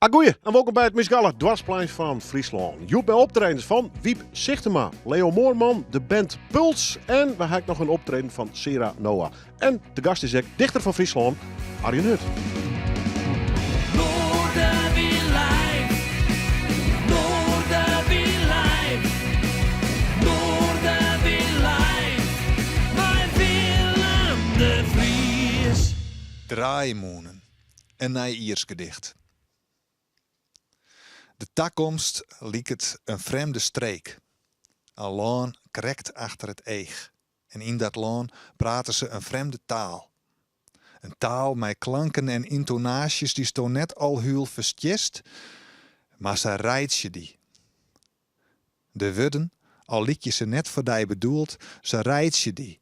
Agoeie en wolkom by it Muzikale Doarpsplein fan Fryslân. Hjoed by optredens fan Wiep Sigtema, Leo Moorman, de band Puls en we ha ek noch in optreden fan Sera Noah. En te gast is ek dichter fan Fryslân, Arjen Hut. Draaimûnen. In nijjiersgedicht. De takomst liket in frjemde streek, in lân krekt achter it each en yn dat lân prate se in frjemde taal. In taal mei klanken en yntonaasjes dy'tsto net alhiel ferstjist, mar se reitsje dy. De wurden, al lykje se net foar dy bedoeld, se reitsje dy,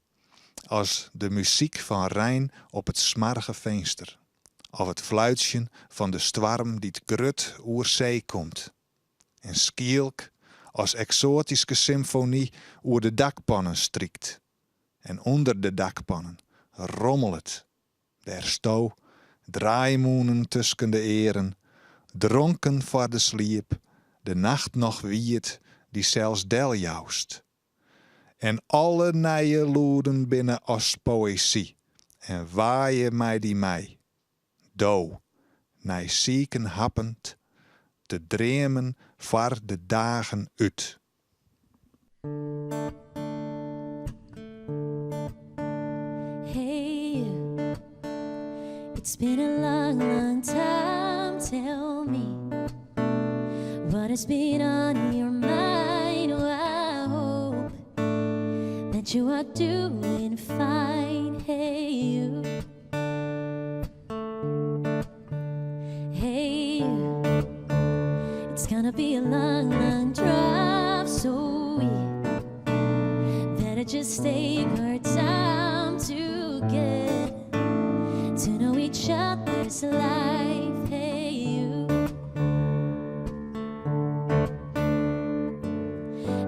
as de muzyk fan rein op it smoarge finster, of it fluitsjen fan de stoarm dy't grut oer see komt en skielk as eksoatyske symfony oer de dakpannen strykt en ûnder de dakpannen rommelet Dêrsto, draaimûnen tusken de earen, dronken foar de sliep, de nacht noch wiet dysels deljoust. En alle nije lûden binne as poëzy en waaie mei dy mei. Do, nei siken happend, te dreamen foar de dagen út. Hey, it's been a long, long time. Tell me what has been on your mind. Oh, I hope that you are doing fine. Hey, you. Hey, it's gonna be a long, long drive, so we better just take our time to get to know each other's life. Hey, you.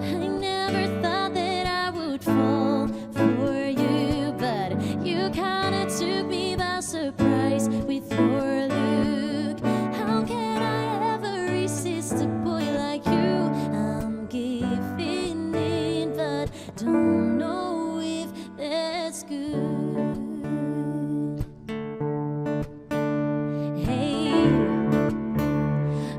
I never thought that I would fall for you, but you kinda took me by surprise with your look. How can I ever resist a boy like you? I'm giving in, but don't know if that's good. Hey,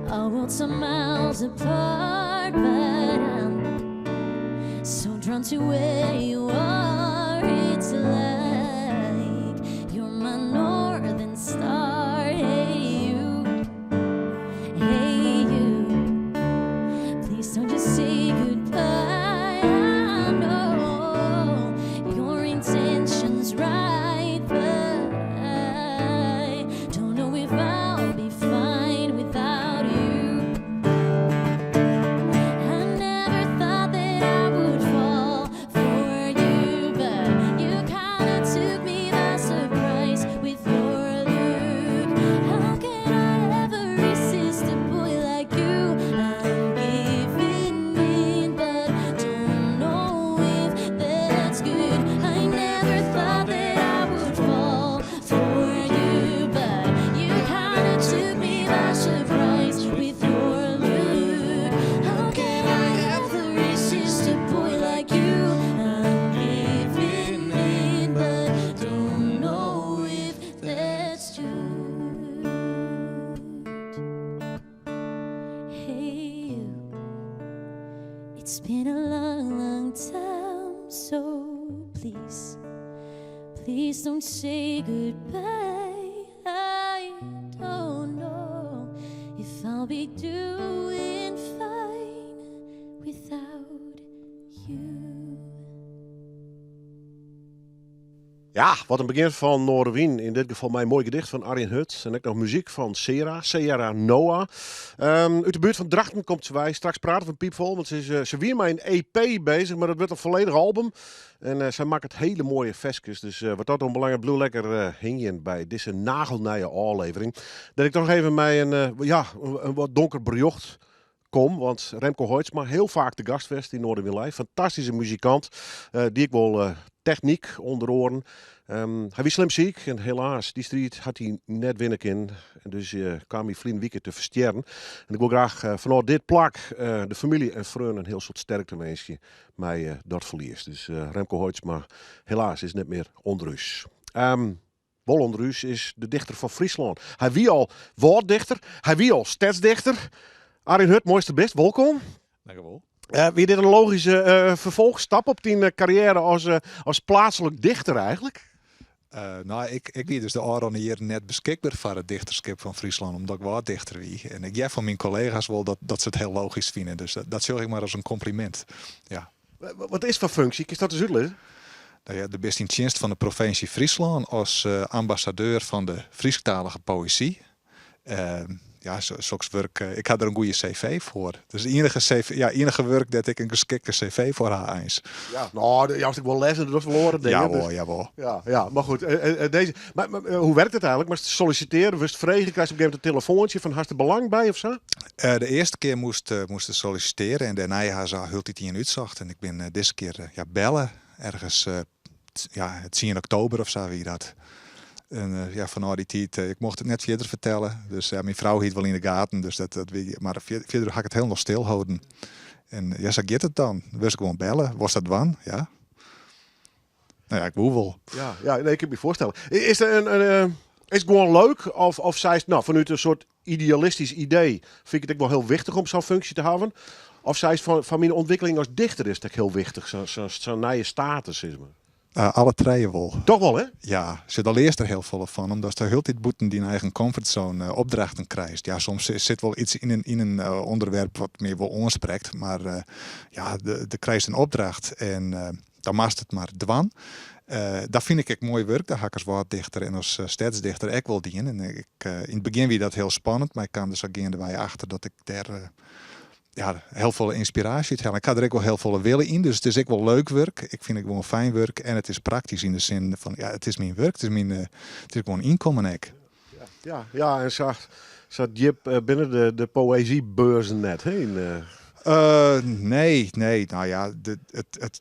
our worlds are miles apart, but I'm so drawn to where you are. It's like you're my northern star. Hey, you, hey, you. Please don't just say goodbye. I know your intentions right, but I don't know if I'll be fine without you. I never thought that I would fall for you, but you kinda took me by surprise with your look. How can I ever resist a boy like you? I'm giving in, but don't know if that's good. I never thought that I would fall for you, but you kinda took me by surprise with your look. How can I ever resist a boy like you? I'm giving in, but don't know if that's good. Hey, you. It's been a long, long time, so please, please don't say goodbye. I don't know if I'll be doing fine without you. Ja, wat in begjin fan Noardewyn. Yn dit gefal mei in moai gedicht fan Arjen Hut en ek noch muzyk fan Sera, Sierra Noah. Út de buert fan Drachten komt se wei. Straks prate we in piipfol, want se, is, eh, se wie mei in EP bezich, mar dat wurdt in folledich album. En eh, sy makket hiele moaie ferskes, dus eh, wat dat oanbelanget bliuw lekker hingjen by dizze nagelnije ôflevering. Dat ik noch even mei in, ja, in wat donker berjocht kom, want Remco Hoitsma, hiel faak te gast west yn Noardewyn Live, fantastyske muzikant, dy't ik wol. Technyk ûnder oaren. Hy wie slim siik en helaas, dy striid hat hy net winne kinnen. En dus kaam hy ferline wike te ferstjerren. En ik wol graach fanôf dit plak de famylje en freonen in hiel soad sterkte winskje mei dat ferlies. Dus Remco Hoitsma, helaas is net mear ûnder ús. Wol ûnder ús is de dichter fan Fryslân. Hy wie al wâlddichter, hy wie al stedsdichter. Arjen Hut, moai datst der bist, wolkom. Dankjewol. Wie dit in logyske ferfolchstap op dyn karriêre as pleatslik dichter eigentlik? No, ik wie dus de ôfrûne jierren net beskikber foar it dichterskip fan Fryslân, omdat ik wâlddichter wie. En ik hear fan myn kollega's wol dat se it hiel logysk fine, dus dat sjoch ik mar as in komplimint. Ja. Wat is foar funksje? Kinst dat ris útlizze? No ja, do bist yn tsjinst fan de provinsje Fryslân as ambassadeur fan de Frysktalige poëzy. Ja, soks wurk, ik ha der in goede CV foar. Dus it ienige CV, ja, ienige wurk dêr't ik in geskikte CV foar ha eins. Ja, no, do joust ek wol les en do dochst wol oare dingen. Jawol, jawol. Ja, ja, mar goed, deze, mar, mar hoe werkt it eigentlik? Moatst sollisitearje, wurdst frege, krijst op in gegeven momint in telefoantsje fan hast der belang by of sa? De earste kear moast sollisitearje en dêrnei ha se hieltyd ien útsocht. En ik bin dizze kear ja, belle, ergens ja, tsien oktober of sa wie dat. En ja, fanôf dy tiid, ik mocht it net fierder fertelle. Dus ja, myn frou hie it wol yn de gaten, dus dat, dat wie, mar fierder ha ik it hielendal stilholden. En ja, sa giet it dan. Wurdst gewoan belle, wolst dat dwaan? Ja. No ja, ik woe wol. Ja, ja, nee, ik kin my foarstelle. Is it in, is it gewoan leuk of, of seist, no, fanút in soart idealistysk idee fyn ik it ek wol hiel wichtich om sa'n funksje te hawwen? Of seist fan, foar myn ûntwikkeling as dichter is it ek hiel wichtich, sa'n nije status, sis mar? Alle trije wol. Toch wol, hè? Ja, sjoch, dêr learst der hiel folle fan, omdatst der hieltyd bûten dyn eigen comfortzone opdrachten krijst. Ja, soms sit wol iets yn in ûnderwerp wat my wol oansprekt, mar ja, do krijst in opdracht en dan moatst it mar dwaan. Dat fyn ik ek moai wurk, dat ha ik as wâlddichter en as stedsdichter ek wol dien. En ik, yn it begjin wie dat hiel spannend, mar ik kaam der sa geandewei achter dat ik dêr ja, hiel folle ynspiraasje út helle. Ik ha der ek wol hiel folle wille yn, dus it is ek wol leuk wurk. Ik fyn it gewoan fijn wurk en it is praktysk yn de sin fan, ja, it is myn wurk, it is myn, it is gewoan ynkommen ek. Ja, ja, en sa djip binne de poëzybeurzen net, hè? Yn, Nee, nee. No ja,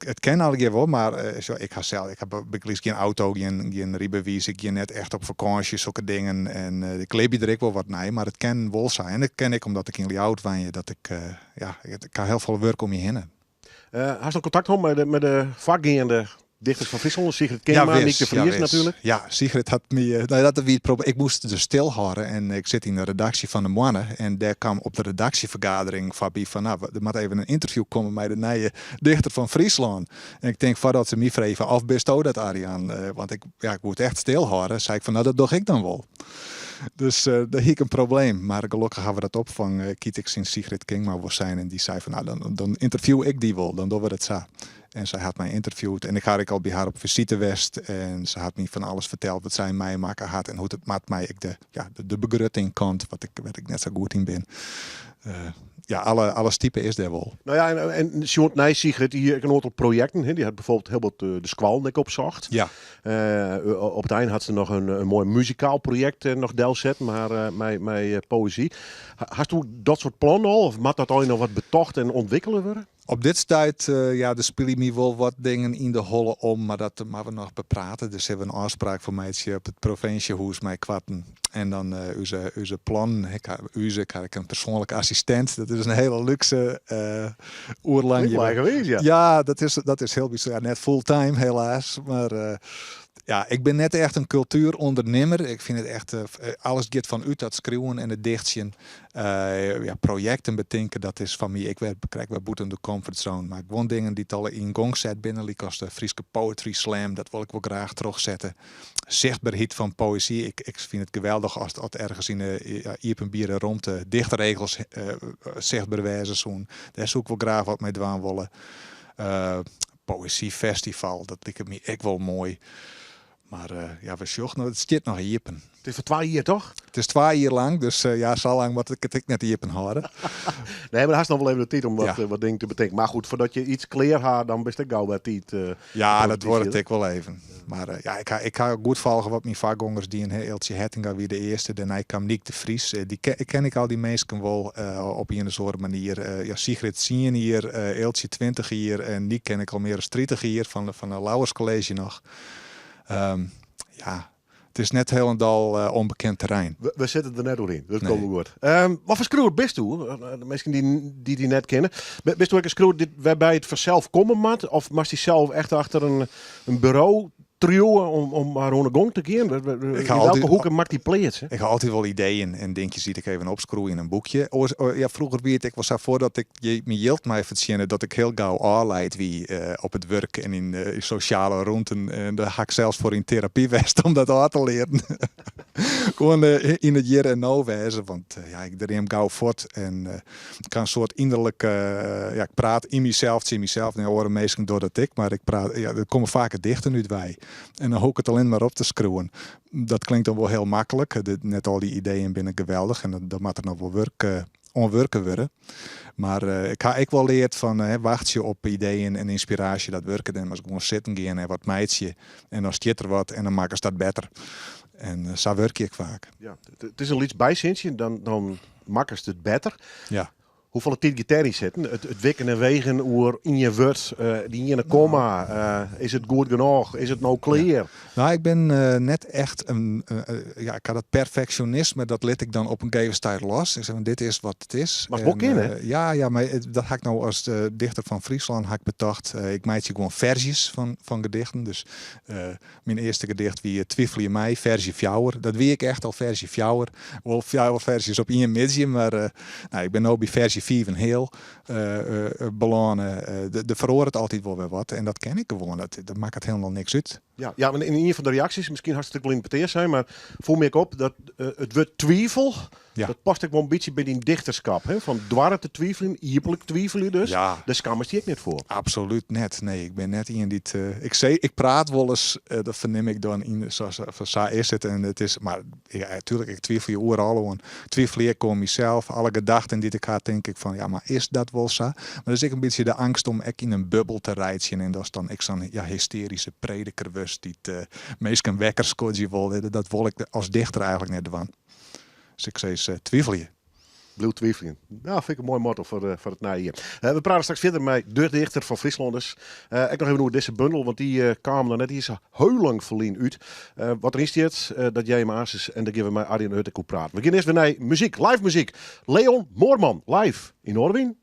it kin allegear wol, mar sjoch, ik ha sels, ik ha bygelyks gjin auto, gjin rydbewiis, ik gean net echt op fakânsje, sokke dingen. En ik libje der ek wol wat nei, mar it kin wol sa. En it kin ek omdat ik yn Ljouwert wenje, dat ik, ja, ik ha hiel folle wurk om my hinne. Hast noch kontakt hân mei de foargeande dichters fan Fryslân? Sigrid Kingma, Nyk de Vries natuerlik. Ja, Sigrid hat my, no ja, dat wie it probleem. Ik moast dus stilhâlde en ik sit yn de redaksje fan de Moanne en dêr kaam op de redaksjefergadering foarby fan, no, der moat even in ynterview komme mei de nije dichter fan Fryslân. En ik tink foardat se my frege fan, of bisto dat Arjan? Want ik, ja, ik woe it echt stilhâlde, sei ik fan, no, dat doch ik dan wol. Dus dêr hie ik in probleem. Mar gelokkich hawwe we dat opfongen. Ik hie it ek tsjin Sigrid Kingma wol sein en dy sei fan, no, dan ynterview ik dy wol, dan dogge we dat sa. En sy hat my ynterviewd en ik ha ek al by har op fisite west en se hat my fan alles ferteld wat sy meimakke hat en hoe't it moat mei ek de, ja, de begruttingkant, wat ik, wêr't ik net sa goed yn bin. Ja, alle stipe is dêr wol. No ja, en sjoen nei Sigrid, dy hie ek in oantal projekten. Hè? Dy hat bijvoorbeeld hiel wat de skoallen ek opsocht. Ja. Op it ein hat se noch in moai muzikaal projekt noch delsetten mei poëzy. Hasto dat soart plannen al? Of moat dat allegear noch wat betocht en ûntwikkele wurde? Op dit stuit, ja, der spylje my wol wat dingen yn de holle om, mar dat moatte we noch beprate. Dêr sille we in ôfspraak foar meitsje op it provinsjehûs meikoarten. En dan ús plannen. Ik ha, ús, ik ha ek in persoanlike assistint. Dat is in hiele lúkse oerlangje. Eigenwiis, ja. Ja, dat is hiel bysûnder. Ja, net fulltime helaas, mar ja, ik bin net echt in kultuerûndernimmer. Ik fyn it echt, alles giet fanút dat skriuwen en it dichtsjen. Ja, projekten betinke, dat is foar my ek wer krekt wer bûten de comfortzone. Mar guon dingen dy't al yn gong set binne, lykas de Fryske Poetry Slam, dat wol ik wol graach trochsette. Sichtberheid fan poëzy, ik fyn it geweldich as at ergens yn de ja, iepenbiere romte dichtregels sichtber wêze soenen. Dêr soe ik wol graach wat mei dwaan wolle. Poëzyfestival, dat liket my ek wol moai. Mar ja, we sjogge noch, it stiet noch iepen. It is foar twa jier, toch? It is twa jier lang, dus ja, sa lang moat ik it ek net iepen hâlde. Nee, mar hast noch wol even de tiid om wat, wat dingen te betinken. Mar goed, foardat je iets klear ha, dan bist ek gau wer tiid. Ja, dat duorret ek wol even. Mar ja, ik ha goed folge wat myn foargongers dien ha. Eeltsje Hettinga wie de earste, dêrnei kaam Nyk de Vries. Dy ken ik al dy minsken wol op ien of oare manier. Ja, Sigrid tsien jier, Eeltsje 20 jier en Nyk ken ik al mear as 30 jier fan de Lauwers College noch. Ja, it is net hielendal ûnbekend terrein. We sitte der net oer yn, dat komt wol goed. Wat foar skriuwer bisto? De minsken dy't dy net kenne. Bisto ek in skriuwer dy't wêrby it fansels komme moat? Of moatst dysels echt achter in buro triuwe om mar oan de gong te gean? Yn welke hoeke moat dy pleatse? Ik ha altyd wol ideeën en dinkjes dy't ik even opskriuw yn in boekje. Oars, ja, froeger wie it ek wol sa foardat ik myn jild mei fertsjinne dat ik hiel gau ôfleid wie op it wurk en yn sosjale rûnten. En dêr ha ik sels foar yn terapy west om dat ôf te learen. Gewoan yn it hjir en no wêze, want ja, ik dream gau fuort en ik ha in soart ynderlike, ja, ik praat yn mysels tsjin mysels, nee, oare minsken dogge dat ek, mar ik praat, ja, der komme faak gedichten út wei. En dan hoech ik it allinne mar op te skriuwen. Dat klinkt dan wol hiel maklik, net al dy ideeën binne geweldich en dan moat der noch wol wurk oan wurke wurde. Mar ik ha ek wol leard fan wachtsje op ideeën en ynspiraasje, dat wurket net. Mar gewoan sitten gean en wat meitsje en dan stiet der wat en dan makkest dat better. En sa wurkje ik faak. Ja, it is in lyts bysintsje, dan makkest it better. Ja. Hoefolle tiid giet dêryn sitten? It wikken en wegen oer ien wurd, dy iene komma. Is it goed genôch? Is it no klear? Ja. Nou, ik bin net echt in, ja, ik ha dat perfeksjonisme, dat lit ik dan op in gegeven stuit los. Ik sis, dit is wat it is. Mar wol kinne. Ja, ja, mar dat ha ik no as dichter fan Fryslân ha ik betocht. Ik meitsje gewoan ferzjes fan gedichten. Dus Myn earste gedicht wie Twifelje my, ferzje fjouwer. Dat wie ek echt al ferzje fjouwer. Wol fjouwer ferzjes op ien middei, mar nou, ik bin no by ferzje fiif en heal belâne. Der feroaret altyd wol wer wat en dat ken ik gewoan. Dat makket hielendal niks út. Ja, ja, yn ien fan de reaksjes, miskien hast it ek wol yn it petear sein, mar foel my ek op dat it wurd twivel, dat past ek wol in bytsje by dyn dichterskap, hè? Fan doarre te twiveljen, iepenlik twivelje dus. Ja. Dêr skammest dy ek net foar. Absolút net. Nee, ik bin net ien dy't. Ik sei, ik praat wolris, dat fernim ik dan yn, sa, sa, sa is it en it is, mar ja, tuerlik, ik twivelje oeral oan. Twivelje ek oan mysels, alle gedachten dy't ik ha, tink ik fan, ja, mar is dat wol sa? Mar dat is ek in bytsje de eangst om ek yn in bubbel te reitsjen en datst dan ek sa'n ja, hysteryske prediker wurdst dy't minsken wekker skodzje wol. Dat wol ik as dichter eigentlik net dwaan. Dus ik sis twivelje. Bliuw twiveljen. Nou, fyn ik in moai motto foar it nije jier. We prate straks fierder mei de dichter fan Fryslân dus. Ek noch even oer dizze bundel, want dy kaam noch net iens sa hiel lang ferlyn út. Wat deryn stiet, dat hearre jim aansens en dêr gean we mei Arjen Hut ek oer praten. We gean earst wer nei muzyk, live muzyk. Leon Moorman, live yn Noardewyn.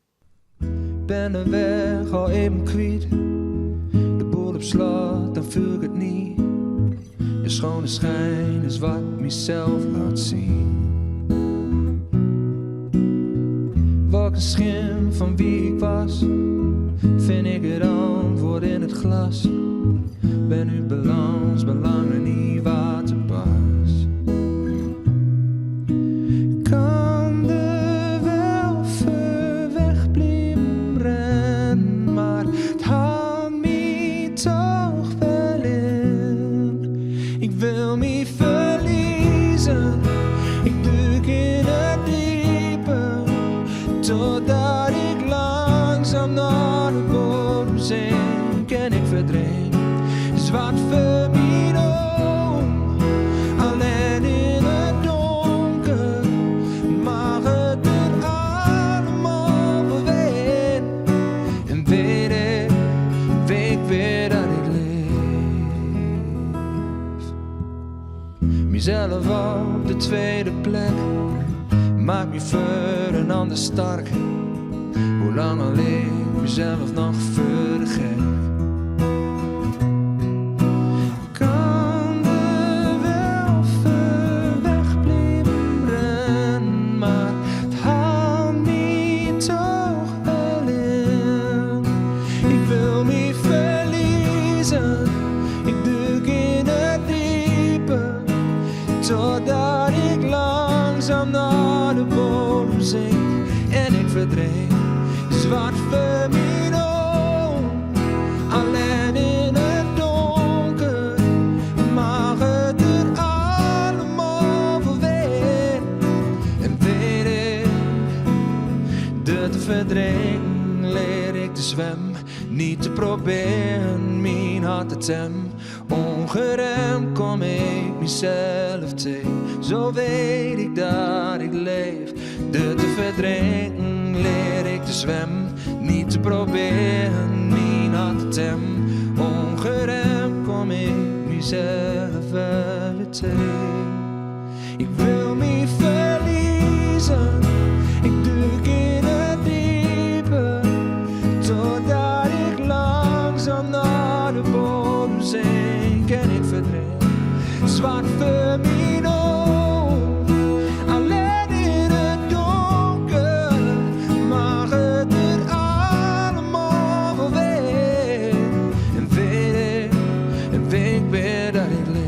Ben de weg al even kwyt. De boel op slot, dan fiel ik it niet. De schone schijn is wat mezelf laat zien. Welke schim van wie ik was, vind ik het antwoord in het glas. Ben uit balans, ben langer niet waar te pas. Kan de wel ver weg bliuwe rennen, mar it hâldt my toch wel yn. Ik wil my ferliezen, ik dûk yn it diepe, totdat ik langzaam nei de bodem sink en ik ferdrink. Swart foar myn eagen, allinne yn it donker, mag it der allemoal wol wêze. En wit ik, wit ik wer dat ik leef. Mezelf op de tweede plek, maak my foar in ander sterk. Hoe lang hâld ik mezelf noch foar de gek? Kan de wel ver weg bliuwe rennen, mar it hâldt my toch wel yn. Ik wil my ferliezen, ik dûk yn it diepe, totdat ik langzaam nei de bodem sink en ik ferdrink. Swart foar myn eagen, allinne yn it donker, mag De te verdrinken leer ik te zwemmen, niet te proberen mijn hart te temmen. Ongeremd kom ik mezelf tegen, zo weet ik dat ik leef. De te verdrinken leer ik te zwemmen, niet te proberen mijn hart te temmen. Ongeremd kom ik mezelf weer tegen. Ik wil me verliezen, ik duik in het diepe, totdat ik langzaam naar de bodem zink en ik verdrink. Zwart voor mijn ogen, alleen in het donker, mag het er allemaal wel weer. En weet ik, en weet ik weer dat ik leef.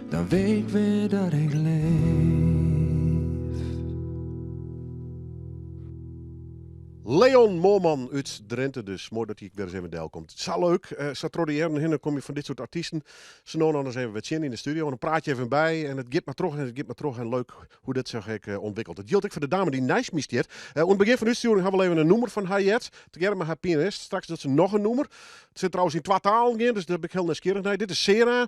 Dan weet ik weer dat ik leef. Leon Moorman uit Drenthe dus. Mooi dat hij weer eens even deel komt. Het is al leuk. Satrodiëren en dan kom je van dit soort artiesten. Ze nou eens even wat zin in de studio. En dan praat je even bij. En het gaat maar terug en het gaat maar terug. En leuk hoe dat zich ontwikkelt. Het geldt ik voor de dame die nice mysteert. Aan het begin van de uitsturing hebben we even een noemer van haar jet. Together met haar pianist. Straks dat ze nog een noemer. Het zit trouwens in twee talen in, dus daar ben ik heel nieuwsgierig naar. Dit is Sera.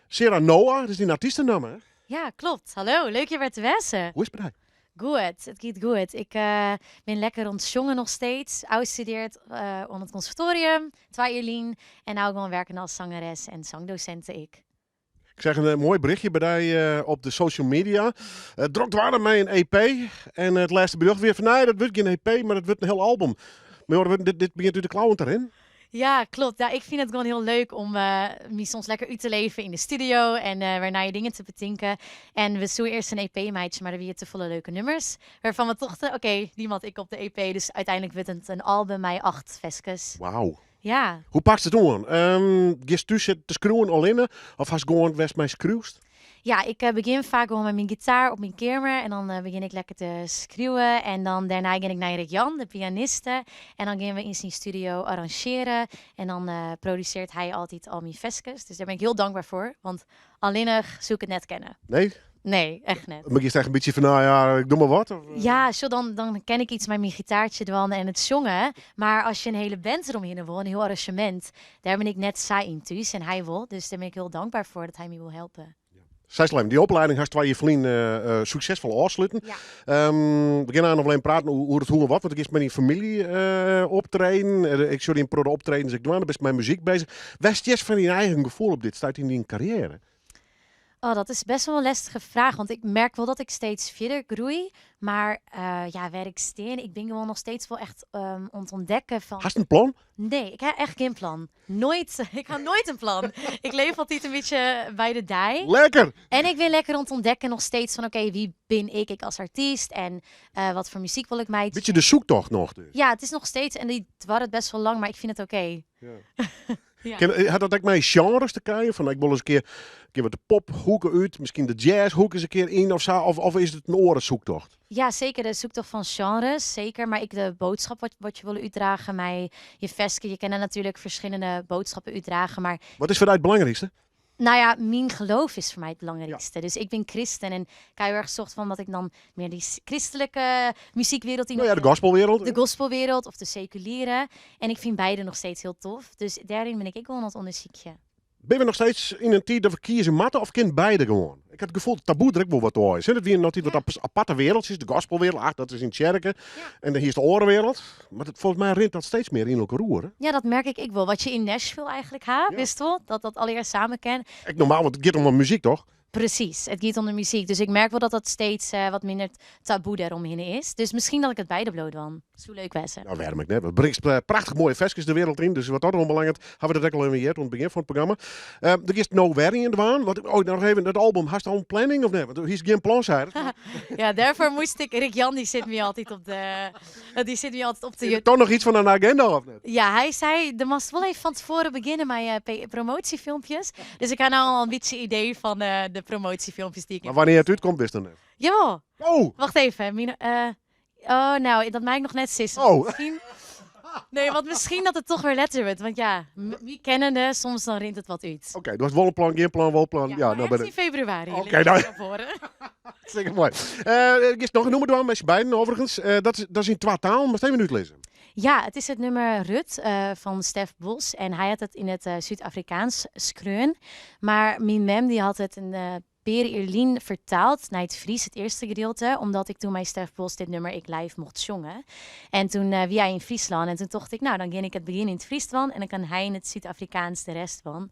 Sera Noah. Dat is die artiestennaam, hè? Ja, klopt. Hallo, leuk je weer te wezen. Hoe is het bij jou? Goed, het gaat goed. Ik ben lekker rond nog steeds. Uitgestudeerd aan het conservatorium, 2 jaar lien. En nou gewoon werken als zangeres en zangdocente ik. Ik zeg een mooi berichtje bij jou op de social media. Drokt waren mij een EP. En het laatste bericht weer van nee, dat wordt geen EP, maar dat wordt een heel album. Maar hoor, dit begint u de klauwen erin. Ja, klopt. Ja, ik vind het gewoon heel leuk om me soms lekker uit te leven in de studio en weer naar je dingen te betinken. En we zoeken eerst een EP-meidje, maar er waren te volle leuke nummers. Waarvan we tochten, oké, die had ik op de EP. Dus uiteindelijk werd het een album met 8 veskes. Wauw. Ja. Hoe pakt het aan? Gist u zit te schreeuwen al in, of has gewoon west mij schreeuwst? Ja, ik begin vaak gewoon met mijn gitaar op mijn kamer. En dan begin ik lekker te schreeuwen. En dan daarna ga ik naar Erik Jan, de pianiste. En dan gaan we in zijn studio arrangeren. En dan produceert hij altijd al mijn veskes. Dus daar ben ik heel dankbaar voor. Want alleenig zoek ik het net kennen. Nee? Nee, echt net. Maar je zegt een beetje van, nou ja, ik doe maar wat? Of? Ja, zo dan ken ik iets met mijn gitaartje dan en het zongen. Maar als je een hele band eromheen wil, een heel arrangement, daar ben ik net saai in thuis en hij wil. Dus daar ben ik heel dankbaar voor dat hij me wil helpen. Zij slim, die opleiding had je vriend succesvol afsluiten. Ja. We gaan nog alleen praten hoe het hoe en wat, want ik is met die familie optreden. Ik zit in pro de optredens, ik doe aan, best mijn muziek bezig. Wat is van je eigen gevoel op dit? Staat in die carrière? Oh, dat is best wel een lastige vraag, want ik merk wel dat ik steeds verder groei. Maar ja, waar ik steen, ik ben gewoon nog steeds wel echt om te ontdekken van... Hast een plan? Nee, ik heb echt geen plan. Nooit. Ik heb nooit een plan. Ik leef altijd een beetje bij de dij. Lekker! En ik ben lekker om te ontdekken nog steeds van, oké, wie ben ik als artiest en wat voor muziek wil ik mij... Beetje de zoektocht nog dus. Ja, het is nog steeds, en die was het best wel lang, maar ik vind het oké. Ja. Ja. Had dat ook mijn genres te kijken? Van, ik wil eens een keer wat de pophoeken uit, misschien de jazzhoek eens een keer in of zo, of is het een orenzoektocht? Ja, zeker. De zoektocht van genres, zeker. Maar ik de boodschap wat je wil uitdragen, mij, je veske, je kan natuurlijk verschillende boodschappen uitdragen, maar... Wat is voor jou het belangrijkste? Nou ja, mijn geloof is voor mij het belangrijkste. Ja. Dus ik ben christen en ik heb heel erg gezocht van dat ik dan meer die christelijke muziekwereld in... Nou ja, de gospelwereld. De gospelwereld of de seculiere. En ik vind beide nog steeds heel tof. Dus daarin ben ik ook wel aan het onderzoekje. Ben je nog steeds in een tijd dat we kiezen matten of kind beide gewoon? Ik had het gevoel dat taboe druk wel wat hoor is. Dat weer nog iets wat aparte wereld is. De gospelwereld, ach, dat is in Tjerken. Ja. En dan hier is de orenwereld. Maar dat, volgens mij rint dat steeds meer in elkaar roer. Hè? Ja, dat merk ik wel. Wat je in Nashville eigenlijk hebt, ja. Wist wel? Dat dat allereerst samen ken. Ik normaal, want het gaat om de muziek, toch? Precies, het gaat om de muziek. Dus ik merk wel dat dat steeds wat minder taboe daaromheen is. Dus misschien dat ik het beide bloot dan. Zo leuk was. Nou, waarom ik net. Het brengt prachtig mooie versjes de wereld in. Dus wat dat erom belangrijk, hebben we dat ook al even aan het begin van het programma. Er is No Werring in de waan. Wat, oh, nog even, dat album, had je al een planning of niet? Want hier is geen plan, zei hij. Ja, daarvoor moest ik. Rick Jan, die zit me altijd op de. Die zit me altijd op de. Is er toch nog iets van een agenda of niet? Ja, hij zei, er moest wel even van tevoren beginnen met promotiefilmpjes. Dus ik had nou al een beetje idee van de promotiefilmpjes die ik Maar wanneer het uitkomt, wist dan net. Jawel. Oh. Wacht even. Mina, oh, nou, dat maakt nog net sis. Oh. Misschien. Nee, want miskien dat it toch wer letter wurdt. Want ja, wy kennende, soms dan rint it wat út. Oké, do hast wol in plan, gjin plan, wol plan. Ja, Ja, mar no ben ergens ik. yn februari. Oké, lit nou. ik it op hoare. Hartstikke moai. Giest noch in nûmer dwaan mei syn beiden overigens. Dat is yn twa talen, moatst even útlizze. Ja, it is it nûmer Rut fan Stef Bos en hy hat it yn it Súd-Afrikaansk skreaun. Mar myn mem dy hat it in pear jier lyn fertaald nei it Frysk, it earste gedielte, omdat ik doe mei Stef Bos dit nûmer ek live mocht sjonge. En toen wie hy yn Fryslân en toen tocht ik, nou dan gean ik it begjin yn it Frysk dwaan en dan kan hy yn it Súd-Afrikaansk de rest dwaan.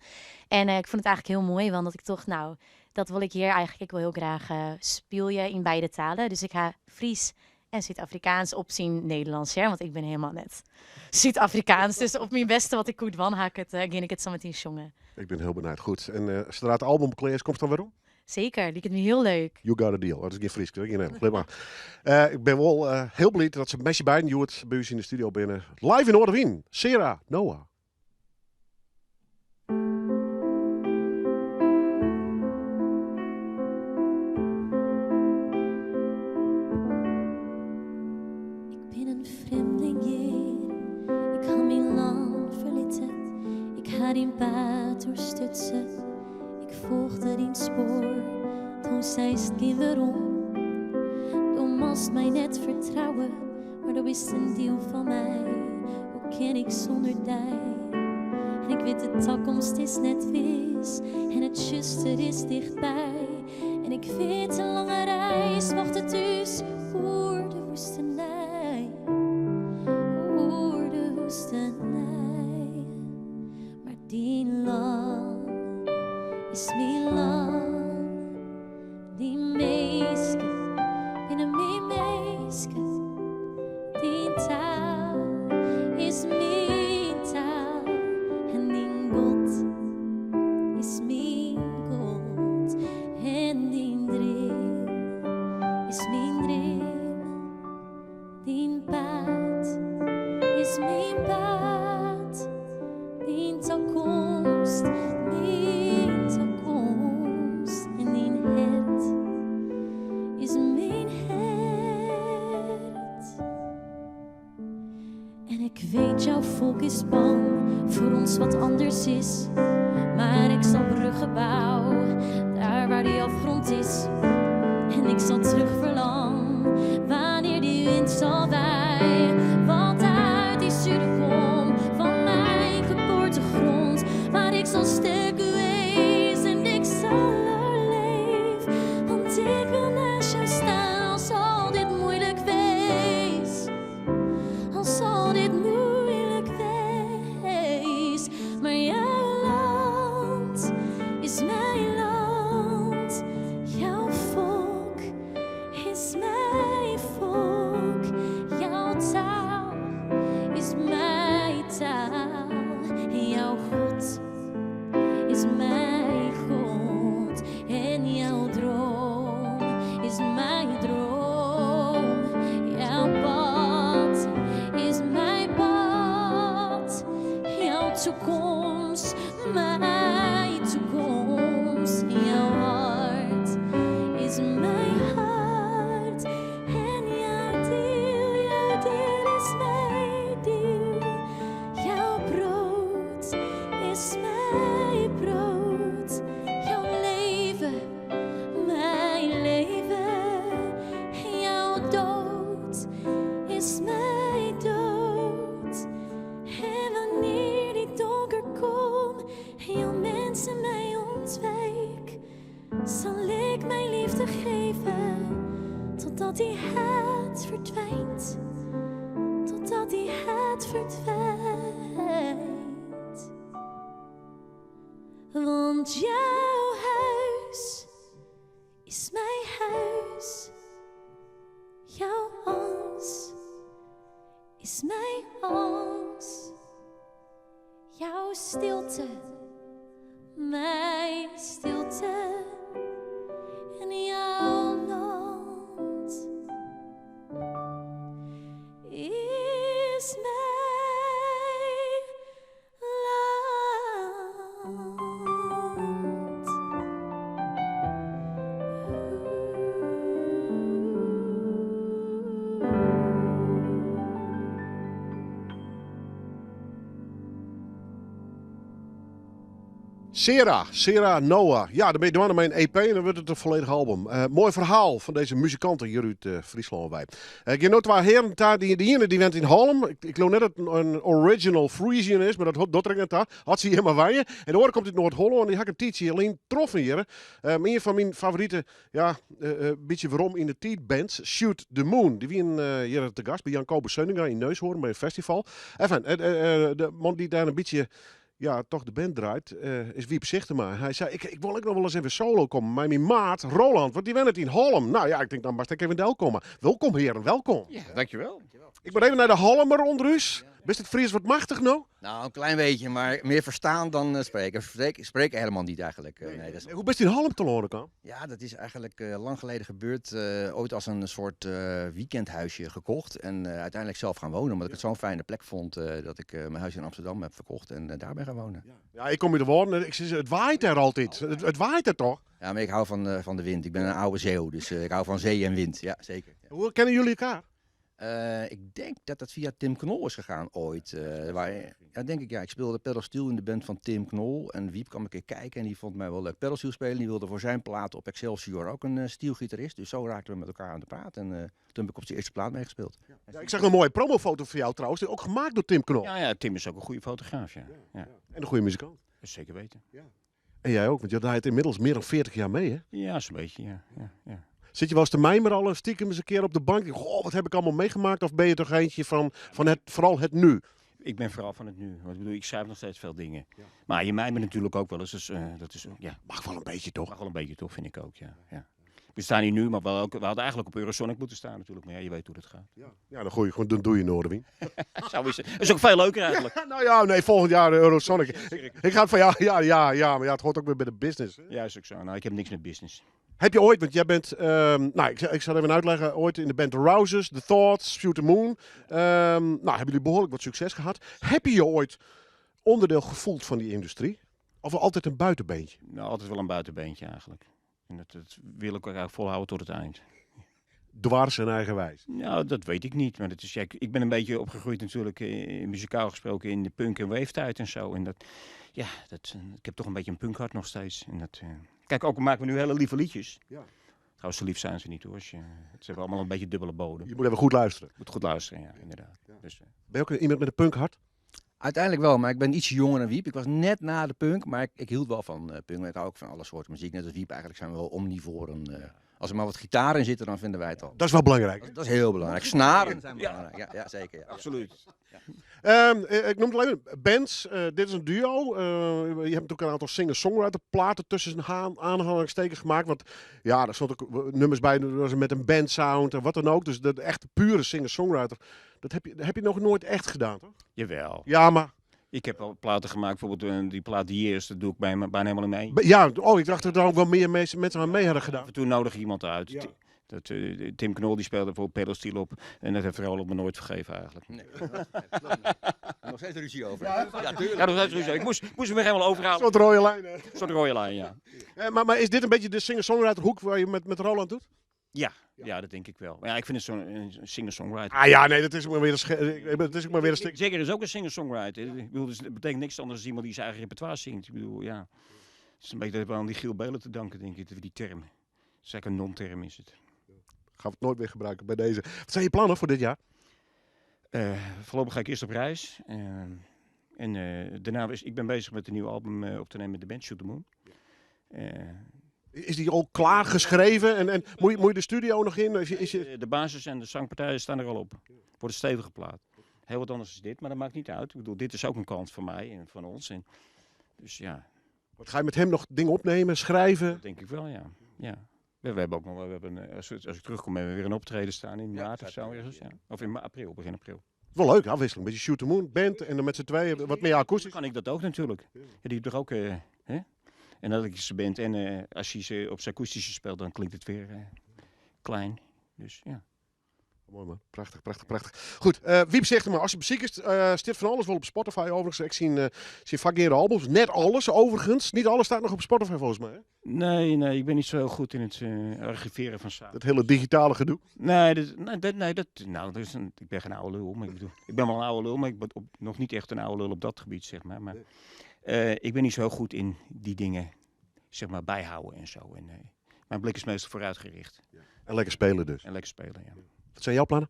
En ik fûn it eigentlik hiel moai, want dat ik tocht, nou, dat wol ik hjir eigentlik ek wol hiel graach spylje yn beide talen. Dus ik ha Frysk en Súd-Afrikaansk op syn Nederlânsk, hear, want ik bin hielendal net Súd-Afrikaansk. Dus op myn bêste wat ik koe dwaan, ha ik it, gean ik it sametien sjonge. Ik bin hiel benijd. Goed. En sadree't it album klear is, komst dan werom? Seker, liket my hiel leuk. You got a deal. Dat is gjin Frysk, gjin Nederlânsk. Lit mar. Ik bin wol hiel bliid dat se mei syn beiden hjoed by ús yn de studio binne. Live yn Noardewyn, Sera Noah. Ik bin in frjemdling hjir, ik ha myn lân ferlitten. Ik ha dyn paad oerstutsen, ik folgde dyn spoar. Do seist gean werom. Do moatst my net fertrouwe, mar do bist in diel fan my. Hoe kin ik sûnder dy? En ik wit de takomst is net wis en it tsjuster is tichtby. En ik wit in lange reis wachtet ús oer de woestenij. Oer de woestenij. Mar dyn lân is myn lân. Dyn minsken binne myn minsken. Dyn taal is myn taal. En dyn God is myn God. En dyn dream is myn dream. Dyn paad is myn paad. Dyn takomst, myn takomst. En dyn hert is myn hert. En ik weet, jouw volk is bang voor ons wat anders is. Maar ik zal bruggen bouwen, daar waar die afgrond is. En ik zal terug verlangen, wanneer die wind zal waaien. Want uit die zuiden kom, van mijn geboortegrond. Maar ik zal sterk wezen en ik zal er leven. Want ik wil naast jou staan als al dit moeilijk wees. Als al dit moeilijk wees. Maar jouw land is mijn land. Jouw volk is mijn volk. Jouw taal is mijn taal. En jouw God is mijn God. En jouw droom is mijn droom. Jouw pad is mijn pad. Jouw toekomst, mijn toekomst. Jouw hart is mijn hart. En jouw deel, jouw deel is mijn deel. Jouw brood is mijn brood. Jouw leven, mijn leven. Jouw dood is mijn dood. En wanneer die donker komt en jouw mensen mij ontwijk, zal ik mijn liefde geven totdat die haat verdwijnt. Totdat die haat verdwijnt. Want jouw huis is mijn huis. Jouw angst is mijn angst. Jouw stilte, mijn stilte. En jouw land is mijn land. Sera, Sera Noah. Ja, dan bin je dwaande mei in EP en dan wurdt it in folledich album. Eh, moai ferhaal fan dizze muzikanten hjir út eh, Fryslân wei. Eh, ik gean no twa hearen ta. De iene dy wennet yn Hallum. Ik, ik leau net dat it in original Frisian is, mar dat docht der ek net ta. As se hjir mar wenje. En de oare komt út Noard-Hollân. Dy ha ik in tiidsje lyn troffen hjir. Ien fan myn favorite, ja, bytsje werom yn de tiid bands, Shoot the Moon. Dy wienen hjir te gast by Jan Kobus Seunnenga yn Neushoorn by in festival. Enfin, de man dy't dêr in bytsje ja, toch de band draait, is Wiep Sigtema. Hy sei, ik, ik wol ek noch wol ris even solo komme mei myn maat Roland, want dy wennet yn Hollum. Nou ja, ik tink dan moatst ek even delkomme. Wolkom hearen, welkom. Ja, dankjewel. Ik moat even nei de Hallumer ûnder ús. Bist it Fries wat machtich no? Nou, een klein beetje, maar meer verstaan dan spreken. Spreken, spreken helemaal niet eigenlijk. Nee, dat is... Hoe bist yn Hallum telâne kaam? Ja, dat is eigenlijk lang geleden gebeurd. Ooit als een soort weekendhuisje gekocht. En uiteindelijk zelf gaan wonen, omdat ik het zo'n fijne plek vond dat ik mijn huis in Amsterdam heb verkocht en daar ben gaan wonen. Ja, ik kom út de Wâlden en ik sis, it waait dêr altyd. It waait dêr toch? Ja, maar ik hou van de wind. Ik ben een oude Zeeuw, dus ik hou van zee en wind. Ja, zeker. Ja. Hoe kenne jullie elkaar? Ik denk dat dat via Tim Knol is gegaan ooit. Waar, ja, denk ik, ja. Ik speelde pedal steel in de band van Tim Knol. En Wiep kwam een keer kijken en die vond mij wel leuk pedal steel spelen. Die wilde voor zijn plaat op Excelsior ook een steelgitarist. Dus zo raakten we met elkaar aan de praat. En toen heb ik op zijn eerste plaat meegespeeld. Ja, ik zag een mooie promofoto van jou trouwens, die ook gemaakt door Tim Knol. Ja, ja, Tim is ook een goede fotograaf, ja. Ja. En een goede muzikant. Zeker weten. Ja. En jij ook, want je draait inmiddels meer dan 40 jaar mee, hè? Ja, zo'n beetje, ja. Ja, ja. Zit je wel eens te mijmeren al stiekem eens een keer op de bank? Goh, wat heb ik allemaal meegemaakt? Of ben je toch eentje van vooral het nu? Ik ben vooral van het nu. Want ik schrijf nog steeds veel dingen. Maar je mijmert natuurlijk ook wel eens. Dus dat is, ja. Mag wel een beetje, toch? Mag wel een beetje, toch, vind ik ook, ja. Ja. We staan hier nu, maar we hadden eigenlijk op Eurosonic moeten staan natuurlijk. Maar ja, je weet hoe dat gaat. Ja, ja, dan gooi je gewoon, dan doe je Noardewyn. Zo is het. Dat is ook veel leuker eigenlijk. Ja, nou ja, nee, volgend jaar de Eurosonic. Ik ga van ja, ja, ja, ja, maar ja, het hoort ook weer bij de business. Ja, is ook zo. Nou, ik heb niks met business. Heb je ooit, want jij bent, nou, ik zal even uitleggen, ooit in de band The Rouses, The Thoughts, Shoot the Moon. Nou, hebben jullie behoorlijk wat succes gehad. Heb je je ooit onderdeel gevoeld van die industrie? Of altijd een buitenbeentje? Nou, altijd wel een buitenbeentje eigenlijk. En dat wil ik ook eigenlijk volhouden tot het eind. Dwars en eigenwijs? Nou, dat weet ik niet. Maar dat is, ja, ik ben een beetje opgegroeid natuurlijk, muzikaal gesproken, in de punk- en wave-tijd en zo. En dat, ja, dat, ik heb toch een beetje een punkhart nog steeds. En dat kijk, ook al maken we nu hele lieve liedjes. Trouwens, zo lief zijn ze niet hoor. Het zijn allemaal een beetje dubbele bodem. Je moet even goed luisteren. Je moet goed luisteren, ja, inderdaad. Dus. Ben je ook iemand met een punkhart? Uiteindelijk wel, maar ik ben iets jonger dan Wiep. Ik was net na de punk, maar ik hield wel van punk. Ik hou ook van alle soorten muziek. Net als Wiep, eigenlijk zijn we wel omnivoren. Als er maar wat gitaar in zit, dan vinden wij het al. Dat is wel belangrijk. Dat is heel belangrijk. Snaren zijn belangrijk. Ja, ja, zeker. Ja. Absoluut. Ik noem het alleen bands. Dit is een duo. Je hebt natuurlijk een aantal singer-songwriter platen tussen zijn aanhalingstekens gemaakt. Want ja, daar stond ook nummers bij, dat was met een bandsound en wat dan ook. Dus de echte pure singer-songwriter, dat heb je nog nooit echt gedaan, toch? Jawel. Ja, maar... Ik heb al platen gemaakt, bijvoorbeeld die plaat The Years, dat doe ik bijna helemaal in mee. Ja, oh, ik dacht dat er ook wel meer mensen aan mee hadden gedaan. Af en toe nodig iemand uit. Dat Tim Knol die speelde bijvoorbeeld pedal steel op en dat heeft Roland me nooit vergeven eigenlijk. Nee. Nog steeds ruzie over. Ja, Ja, tuurlijk. Ja, nog steeds ruzie. Ik moest hem weer helemaal overhalen. Een soort rode lijn, hè? Een soort rode lijn, ja. Maar is dit een beetje de singer-songwriter hoek waar je met Roland doet? Ja. Ja, dat denk ik wel. Maar ja, ik vind het zo'n singer-songwriter. Ah ja, nee, dat is ook maar weer een ik, ik, dat is ook maar weer een stuk. Zeker is ook een singer-songwriter. Ik bedoel, dus het betekent niks anders dan iemand die zijn eigen repertoire zingt. Ik bedoel, ja. Het is een beetje aan die Giel Beelen te danken, denk ik, die term. Het is eigenlijk een non-term, is het. Gaan we het nooit meer gebruiken bij deze. Wat zijn je plannen voor dit jaar? Voorlopig ga ik eerst op reis. En daarna is, ik ben bezig met een nieuw album op te nemen met de band Shoot the Moon. Is die al klaar geschreven? En moet je de studio nog in? Is je, is je... De basis en de zangpartijen staan er al op. Voor de stevige plaat. Heel wat anders is dit, maar dat maakt niet uit. Ik bedoel, dit is ook een kans voor mij en van ons. En dus ja. Wat ga je met hem nog dingen opnemen, schrijven? Dat denk ik wel, ja. Ja. We hebben ook nog, we hebben, als, als ik terugkom, hebben we weer een optreden staan in Ja, maart of zo. vijf Ergens, ja. Of in april, begin april. Wel leuk, afwisseling. Een beetje Shoot the Moon, band en dan met z'n tweeën wat meer akoestisch. Kan ik dat ook natuurlijk. Ja, die doet toch ook, hè? En dat ik zijn band en als hij ze op zijn akoestische speelt, dan klinkt het weer klein. Dus ja. Mooi man, prachtig, prachtig, prachtig. Goed, Wiep zegt maar, als je muziek is, zit van alles wel op Spotify overigens. Ik zie vaak meer albums, net alles overigens. Niet alles staat nog op Spotify volgens mij, hè? Nee, nee, ik ben niet zo heel goed in het archiveren van zaken. Dat hele digitale gedoe? Nee, dat, nee, dat, nee, dat, nou, dat is een, ik ben geen oude lul, maar ik bedoel, ik ben wel een oude lul, maar ik ben nog niet echt een oude lul op dat gebied, zeg maar. Maar, Nee. Ik ben niet zo heel goed in die dingen, zeg maar, bijhouden en zo. En mijn blik is meestal vooruitgericht. Ja. En lekker spelen dus. En lekker spelen, ja. Wat zijn jouw plannen?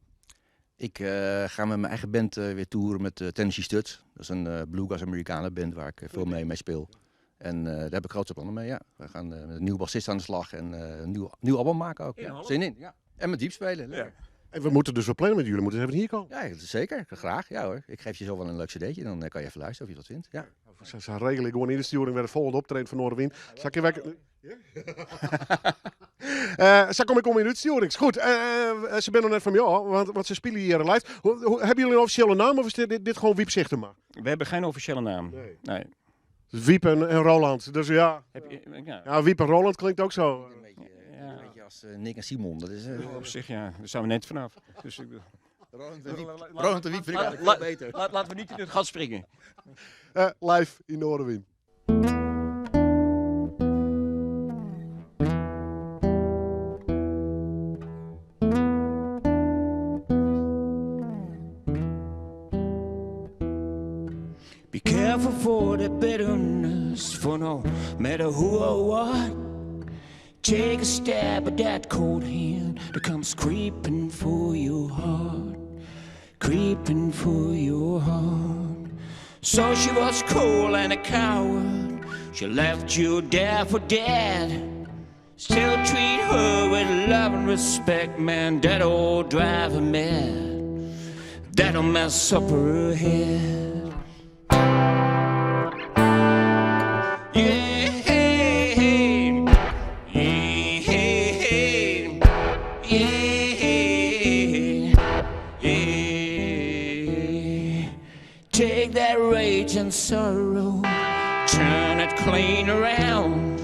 Ik ga met mijn eigen band weer toeren met Tennessee Studs. Dat is een bluegrass Amerikanen band waar ik veel mee speel. En daar heb ik grote plannen mee, ja. We gaan met een nieuwe bassist aan de slag en een nieuw album maken ook. Ja. Zin in, ja. En met diep spelen. Ja. En we moeten dus wel plannen met jullie, moeten even hier komen. Ja, zeker. Graag. Ja hoor. Ik geef je zo wel een leuk cd'tje, dan kan je even luisteren of je dat vindt. Ja. Ze regelen gewoon in de sturing bij de volgende optreden van Noardewyn. Zal ik je werken? Zo kom ik om in de uitsturing. Goed, ze zijn nog net van jou, want ze spelen hier live. Hebben jullie een officiële naam of is dit gewoon Wiep Sigtema? We hebben geen officiële naam. Nee. Dus Wiep en Roland, dus ja. Heb je, ja. Ja, Wiep en Roland klinkt ook zo. Een beetje als Nick en Simon. Dat is, op zich, ja, daar zijn we net vanaf. Dus ik Roland en Wiep vind ik eigenlijk veel beter. Laten we niet in het gat springen. Live in Noardewyn. Be careful for the bitterness, for no matter who or what. Take a stab at that cold hand that comes creeping for your heart, creeping for your heart. So she was cool and a coward, she left you there for dead. Still treat her with love and respect, man, that'll drive her mad. That'll mess up her head. Take that rage and sorrow, turn it clean around.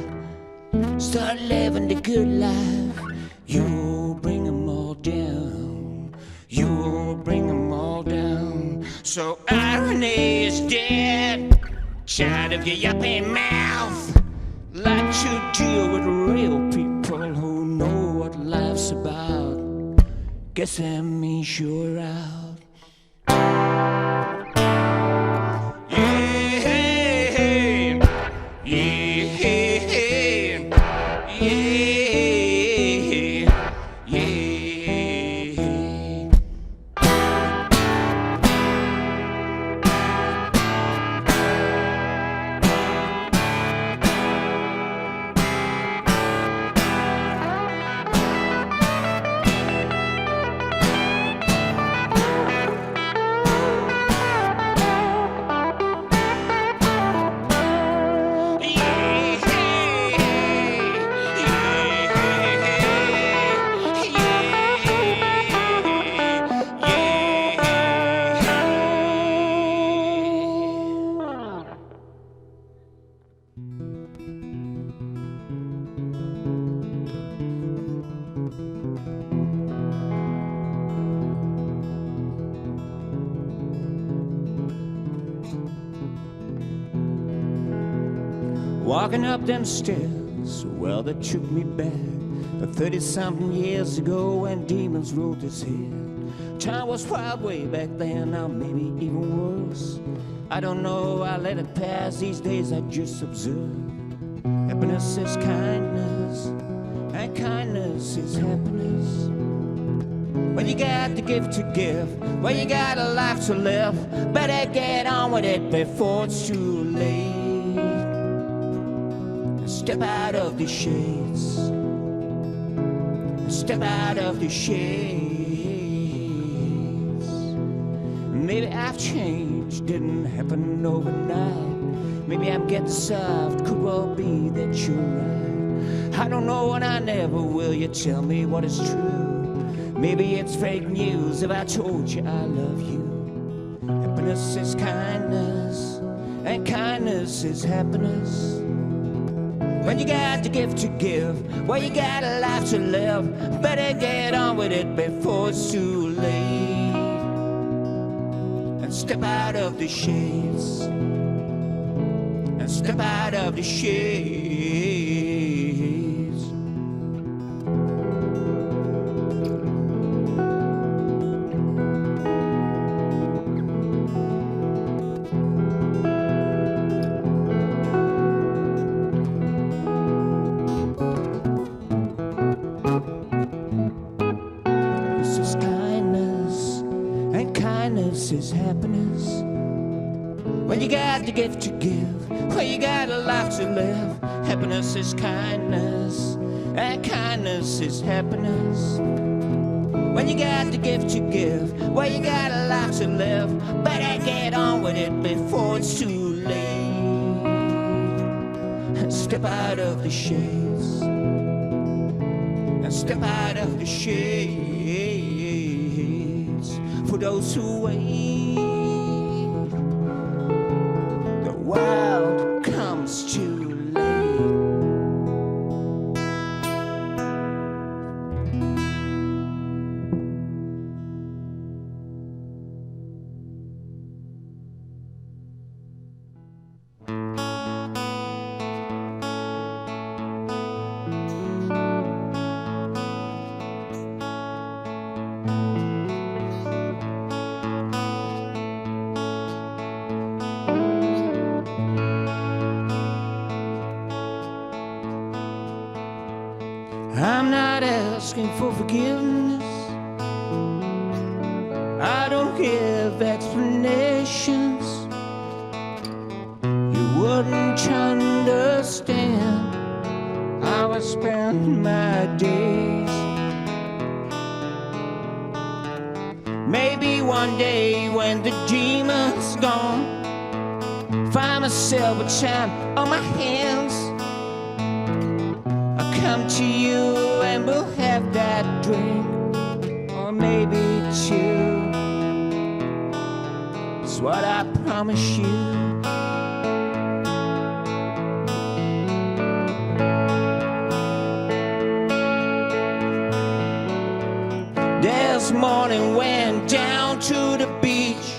Start living the good life. You'll bring them all down. You'll bring them all down. So irony is dead. Child of your yapping mouth. Like to deal with real people who know what life's about. Guess that means you're out. Walking up them stairs, well, that took me back to 30-something years ago when demons ruled this head. Time was wild way back then, now maybe even worse. I don't know, I let it pass. These days I just observe. Happiness is kindness, and kindness is happiness. When you got the gift to give, when you got a life to live, better get on with it before it's too late. Step out of the shades. Step out of the shades. Maybe I've changed, didn't happen overnight. Maybe I'm getting soft, could well be that you're right. I don't know and I never will. You tell me what is true. Maybe it's fake news if I told you I love you. Happiness is kindness, and kindness is happiness. When you got the gift to give, when you got a life to live, better get on with it before it's too late. And step out of the shades. And step out of the shades. happiness. When you got the gift to give, when you got a life to live, happiness is kindness, and kindness is happiness. When you got the gift to give, when you got a life to live, better get on with it before it's too late. And step out of the shades. And step out of the shades for those who wait. The world comes too late. I'm not asking for forgiveness. I don't give explanations. You wouldn't understand how I spend my days. Maybe one day when the demon's gone, find myself with time on my hands. I'll come to you and we'll have that drink, or maybe two. It's what I promise you. This morning went down to the beach,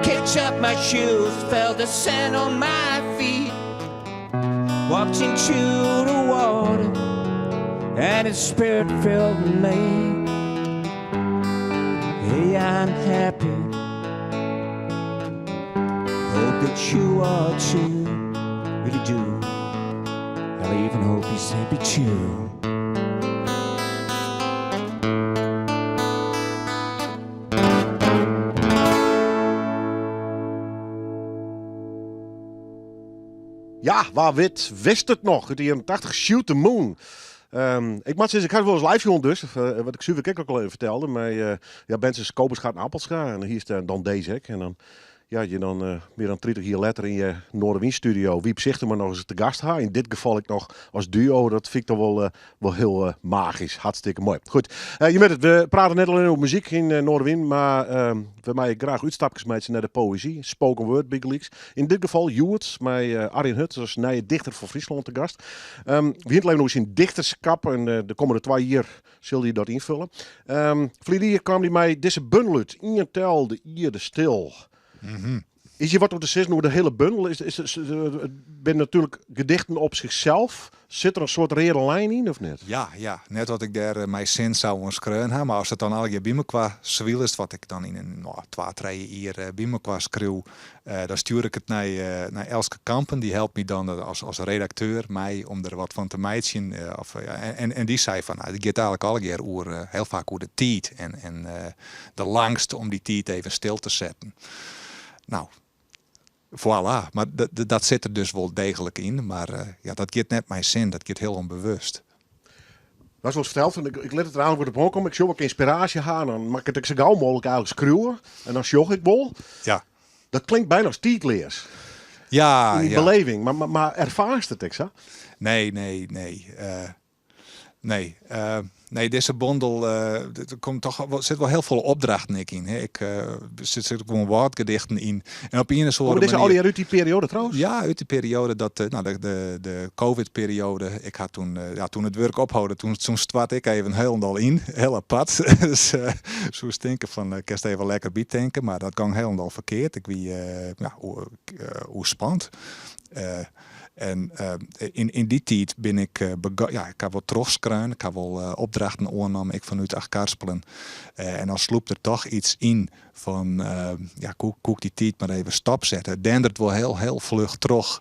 kicked up my shoes, felt the sand on my feet, walked into the water, and its spirit filled me. Hey, I'm happy. Hope that you are too. Really do. I even hope he's happy too. Ja, wa wit wist it noch út de jierren 80, Shoot the Moon. Ik moat sizze, ik ha it wolris live sjoen dus, wat ik suver ek al even fertelde, mei ja, bands as Koberschat en Appelscha en hiest dan dizze ek. En dan, ja, je dan mear dan 30 jier letter yn je Noardewyn-studio Wyb Sichtemer noch ris te gast ha. Yn dit gefal ek noch as duo, dat fyn ik toch wol hiel magysk. Hartstikke moai. Goed, je witte it, we prate net allinne oer muzyk yn Noardewyn, mar we meie graach útstapkes meitsje nei de poëzy, spoken word bygelyks. Yn dit gefal hjoed mei Arjen Hut as nije dichter fan Fryslân te gast. We hiene it even oer syn dichterskap en de kommende 2 jier sil hy dat ynfulle. Ferline jier kaam hy mei dizze bundel út, Ien tel, de ierde stil. Is hjir wat oer te sizzen oer de hiele bundel? It binne natuerlik gedichten op zichzelf. Sit der in soart reade lijn yn of net? Ja, ja. Net dat ik dêr mei sin sa oan skreaun ha, mar ast it dan allegear by mekoar swilest, wat ik dan yn in, no, twa, trije jier by mekoar skriuw, dan stjoer ik it nei Elske Kampen. Dy helpt my dan as redakteur mei om der wat fan te meitsjen. En dy sei fan, nou, it giet eigenlik allegear oer, hiel faak oer de tiid en de langst om dy tiid even stil te setten. Nou, voilà. Mar dat sit der dus wol deeglik yn, mar ja, dat giet net mei sin, dat giet hiel ûnbewust. Dat is wolris ferteld, fan ik lit it der eigentlik wat op oankomme. Ik sjoch wat ik ynspiraasje ha en dan moat ik it ek sa gau mooglik eigentlik skriuwe en dan sjoch ik wol. Dat klinkt byna as tiidleas. Yn dyn beleving, mar erfaarst it ek sa? Nee, nee, nee. Nee. Nee, dizze bondel, der komt toch wol, sit wol hiel folle opdrachten ek yn. Hè. Ik, sit, sit gewoan wâldgedichten yn. En op ien of oare Komme dizze manier allegear út dy perioade trouwens? Ja, út dy perioade dat, nou, de Covid-perioade. Ik ha toen, ja, toen it wurk opholden, toen stoarte ik even hielendal yn, hiel apart. Dus soest tinke fan, kinst even lekker bytinke, mar dat gong hielendal ferkeard. Ik wie, ja, oerspand. En yn dy tiid bin ik ja, ik ha wol trochskreaun, ik ha wol opdrachten oannommen, ek fanút Achtkarspelen. En dan slûpt der toch iets yn fan, ja, koe ik dy tiid mar even stopsette. It dendert wol hiel, hiel fluch troch.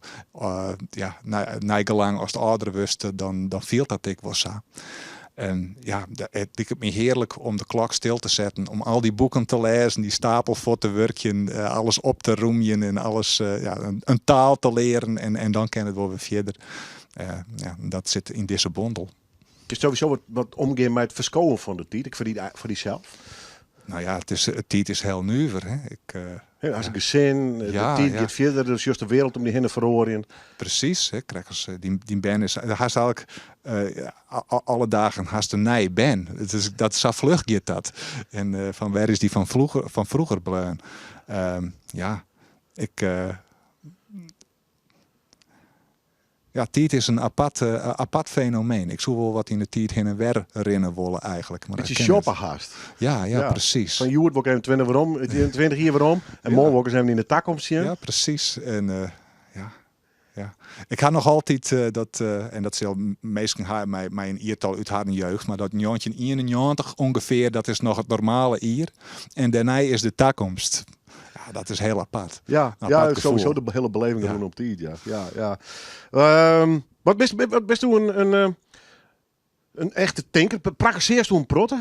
Ja, nei gelang ast âlder wurdst, dan fielt dat ek wol sa. En ja, it liket my hearlik om de klok stil te setten, om al dy boeken te lêzen, dy stapel fuort te wurkjen, alles op te rûmjen en alles, ja, in taal te learen en dan kin it wol wer fierder. Ja, dat sit yn dizze bondel. Kinst sowieso wat omgean mei it ferskowen fan de tiid, ek foar dysels? No ja, it is, de tiid is hiel nuver. Hè. Ik, Hè, hast in gesin, de tiid giet fierder, dus sjochst de wereld om dy hinne feroarjen. Presys, hè, krekt as dyn bern is. Hast eigentlik alle dagen hast in nij bern. It is, dat, sa fluch giet dat. En fan wêr is dy fan froeger bleaun? Ja, ik. Ja, tiid is in apart, apart fenomeen. Ik soe wol wat yn de tiid hinne en wer rinne wolle eigentlik. Mar Bytsje shoppe hast. Ja, presys. Fan hjoed wol ik even 20 werom, 20 jier werom. En moarn wol ik ris even yn de takomst sjen. Ja, presys. En ja. Ik ha noch altyd dat, en dat sil minsken ha mei in jiertal út harren jeugd, mar dat 1991 ûngefear, dat is noch it normale jier. En dêrnei is de takomst. Ja, dat is hiel apart. Ja, Een ja, apart gefoel. sowieso de hiele beleving rûnom tiid, ja. Ja. Wat bisto in echte tinker? Prakkesearsto in protte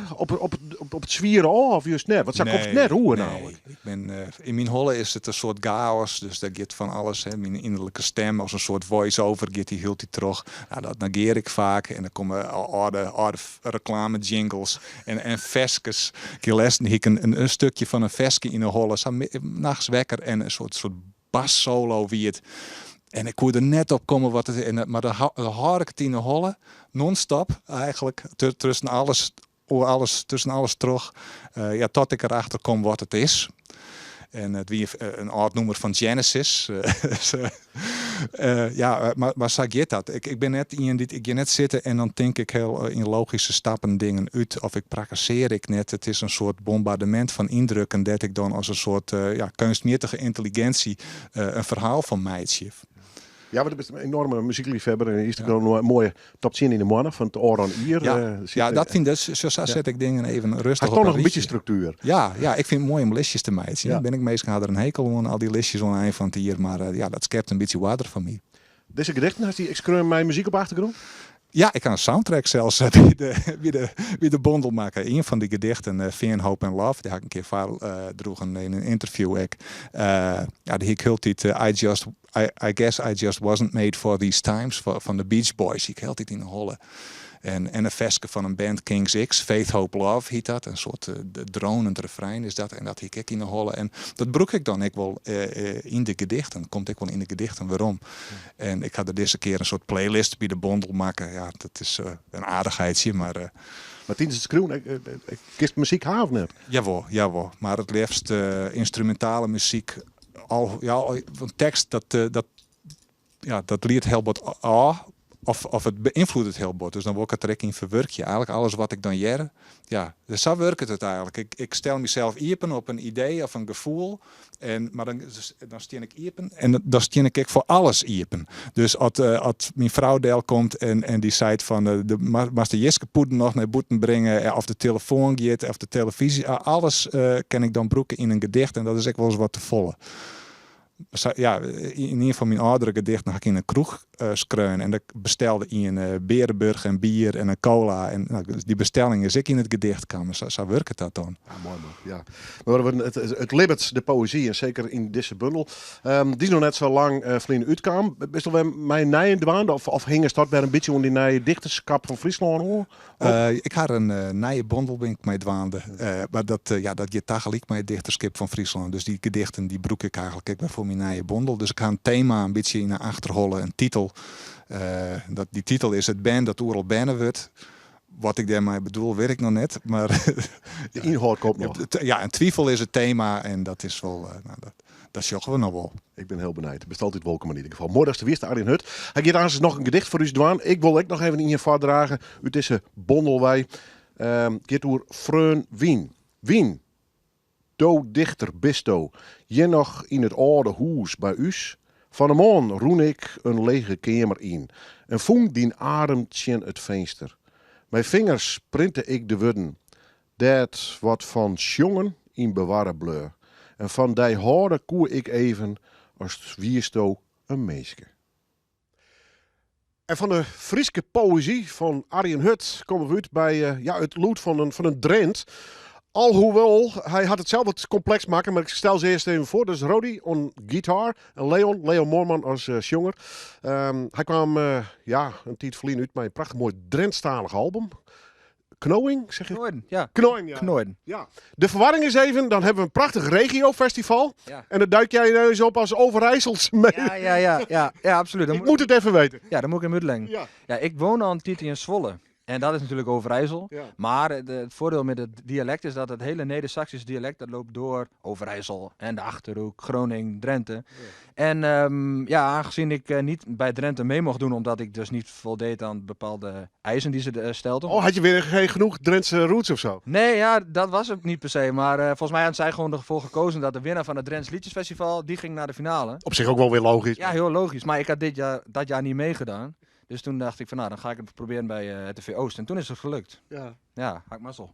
op it swiere ôf of just net? Want sa komst net oer Nee, namelijk. Yn myn holle is it in soart chaos, dus dêr giet fan alles. Hè. Myn ynderlike stim as in soart voice-over giet dy hieltyd troch. Nou, dat negear ik faak en dan komme âlde reklame jingles en ferskes. Ik hie lêsten hie ik in stukje fan in ferske yn 'e holle, sa nachts wekker en in soart bassolo wie it. En ik koe der net op komme wat it is. Mar dan hâld ik it yn 'e holle, non-stop eigentlik, tusken alles, oer alles, tusken alles troch. Ja, tot ik erachter kom wat it is. En it wie in âld nûmer fan Genesis. Ja, mar sa giet dat. Ik bin net ien dy't, ik gean net sitte en dan tink ik hiel yn logyske stappen dingen út of ik prakkesear ek net. It is in soart bombardemint fan yndrukken dêr't ik dan as in soart ja, keunstmjittige yntelliginsje in ferhaal fan meitsje. Ja, want do bist in enorme muzykleafhawwer en is der in moaie top tsien yn de moanne fan it ôfrûne jier. Ja, ja, dat fyn ik, sa set ik dingen even rêstich Hast op toch noch in in bytsje rychje. struktuer. Ja, ik fyn it moai om listjes te meitsjen. Bin ek minsken ha der in hekel oan, al dy listjes oan 'e ein fan it jier, mar ja, dat skept in bytsje oarder foar my. Dizze gedichten hast dy ek skreaun mei muzyk op 'e achtergrûn? Ja, ik ha in soundtrack sels by de bondel makke. Ien fan dy gedichten, Fear, Hope and Love, dy ha ik in kear foardroegen yn in ynterview ek. Ja, dy hie ik hieltyd I just, I guess I just wasn't made for these times fan de Beach Boys. Hie ik hieltyd yn 'e holle. En in ferske fan in band Kings X, Faith, Hope, Love hiet dat. In soart dronend refrein is dat. En dat hie ik ek yn 'e holle. En dat brûk ik dan ek wol yn de gedichten. Komt ek wol yn de gedichten werom. En ik ha der dizze kear in soart playlist by de bondel makke. Ja, dat is in aardichheidsje, mar... Mar tidens it skriuwen, kinst muzyk ha of net? Jawol, jawol. Mar it leafst ynstrumintale muzyk. Al, ja, want tekst, dat, ja, dat liedt hiel bot ôf. Of it beynfloedet hiel bot. Dus dan wol ik it der ek yn ferwurkje. Eigentlik alles wat ik dan hear. Ja, dus sa wurket it eigentlik. Ik stel mysels iepen op in idee of in gefoel. En, mar dan, dan stean ik iepen en dan stean ik ek foar alles iepen. Dus as myn frou delkomt en dy seit fan de, moatst de jiskepûden noch nei bûten bringe, of de telefoan giet, of de telefyzje, alles kin ik dan brûke yn in gedicht en dat is ek wolris wat te folle. Sa, ja, yn ien fan myn âldere gedichten ha ik yn in kroech skreaun en dêr bestelde ien Bearenburch en bier en in cola. En no, dy bestelling is ek yn it gedicht kaam. Sa wurket dat dan. Ja, moai man. Ja. Mar it libbet de poëzy en seker yn dizze bundel. Dy is noch net sa lang ferline útkaam. Bist al wer mei in nije dwaande of hingest dat wer in bytsje oan dy nije dichterskap fan Fryslân oan? Ik ha in nije bondel bin ik mei dwaande. Mar dat, ja, dat giet tagelyk mei it dichterskip fan Fryslân. Dus dy gedichten dy brûk ik eigentlik ek wer foar myn nije bondel. Dus ik ha in tema in bytsje yn 'e achterholle, in titel. Dat, dy titel is It bern dat oeral berne wurdt. Wat ik dêrmei bedoel, wit ik noch net. Mar De ynhâld komt noch. Ja, en twifel is it tema en dat is wol, no, dat sjogge we noch wol. Ik bin hiel benijd. Bist altyd wolkom yn ieder gefal. Moai datst der wiest, Arjen Hut. Hy giet aansens noch in gedicht foar ús dwaan. Ik wol ek noch even ien foardrage út dizze bondel wei. Giet oer freon Wyn. Wyn, do dichter bisto hjir noch yn it âlde hûs by ús? Fan 'e moarn rûn ik in lege keamer yn en fûn dyn adem tsjin it finster. Mei fingers printe ik de wurden dêr't wat fan sjongen yn bewarre bleau. En fan dy hâlde koe ik even as wiesto in minske. En fan de Fryske poëzy fan Arjen Hut komme we út by ja, it lûd fan in Drint. Alhoewol, hy hat it sels wat kompleks makke, mar ik stel se earst even foar. Dat is Rody on gitaar en Leon, Leon Moorman as sjonger. Hy kwam ja, in tiid ferlyn út mei in prachtich moai Drentstalich album. Knoing, zeg ik? Knoaiden, ja. Knoing, ja. Knoaiden. Ja. De verwarring is even, dan hebben we een prachtig regiofestival. Ja. En dan duik jij ineens op als Overijssels mee. Ja, absoluut. Dan Ik moet het even weten. Ja, dan moet ik hem uitleggen. Ja. Ja, ik woon al een tijd in Zwolle. En dat is natuurlijk Overijssel. Ja. Maar het voordeel met het dialect is dat het hele Nedersaksisch dialect, dat loopt door Overijssel en de Achterhoek, Groningen, Drenthe. En ja, aangezien ik niet bij Drenthe mee mocht doen, omdat ik dus niet voldeed aan bepaalde eisen die ze stelden. Oh, had je weer geen genoeg Drentse roots of zo? Nee, ja, dat was het niet per se. Maar volgens mij hadden zij gewoon ervoor gekozen dat de winnaar van het Drents Liedjesfestival, die ging naar de finale. Op zich ook wel weer logisch. Ja, heel logisch. Maar ik had dat jaar niet meegedaan. Dus toen dacht ik van, nou, dan ga ik het proberen bij RTV Oost. En toen is het gelukt. Ja. Ja, had ik mazzel.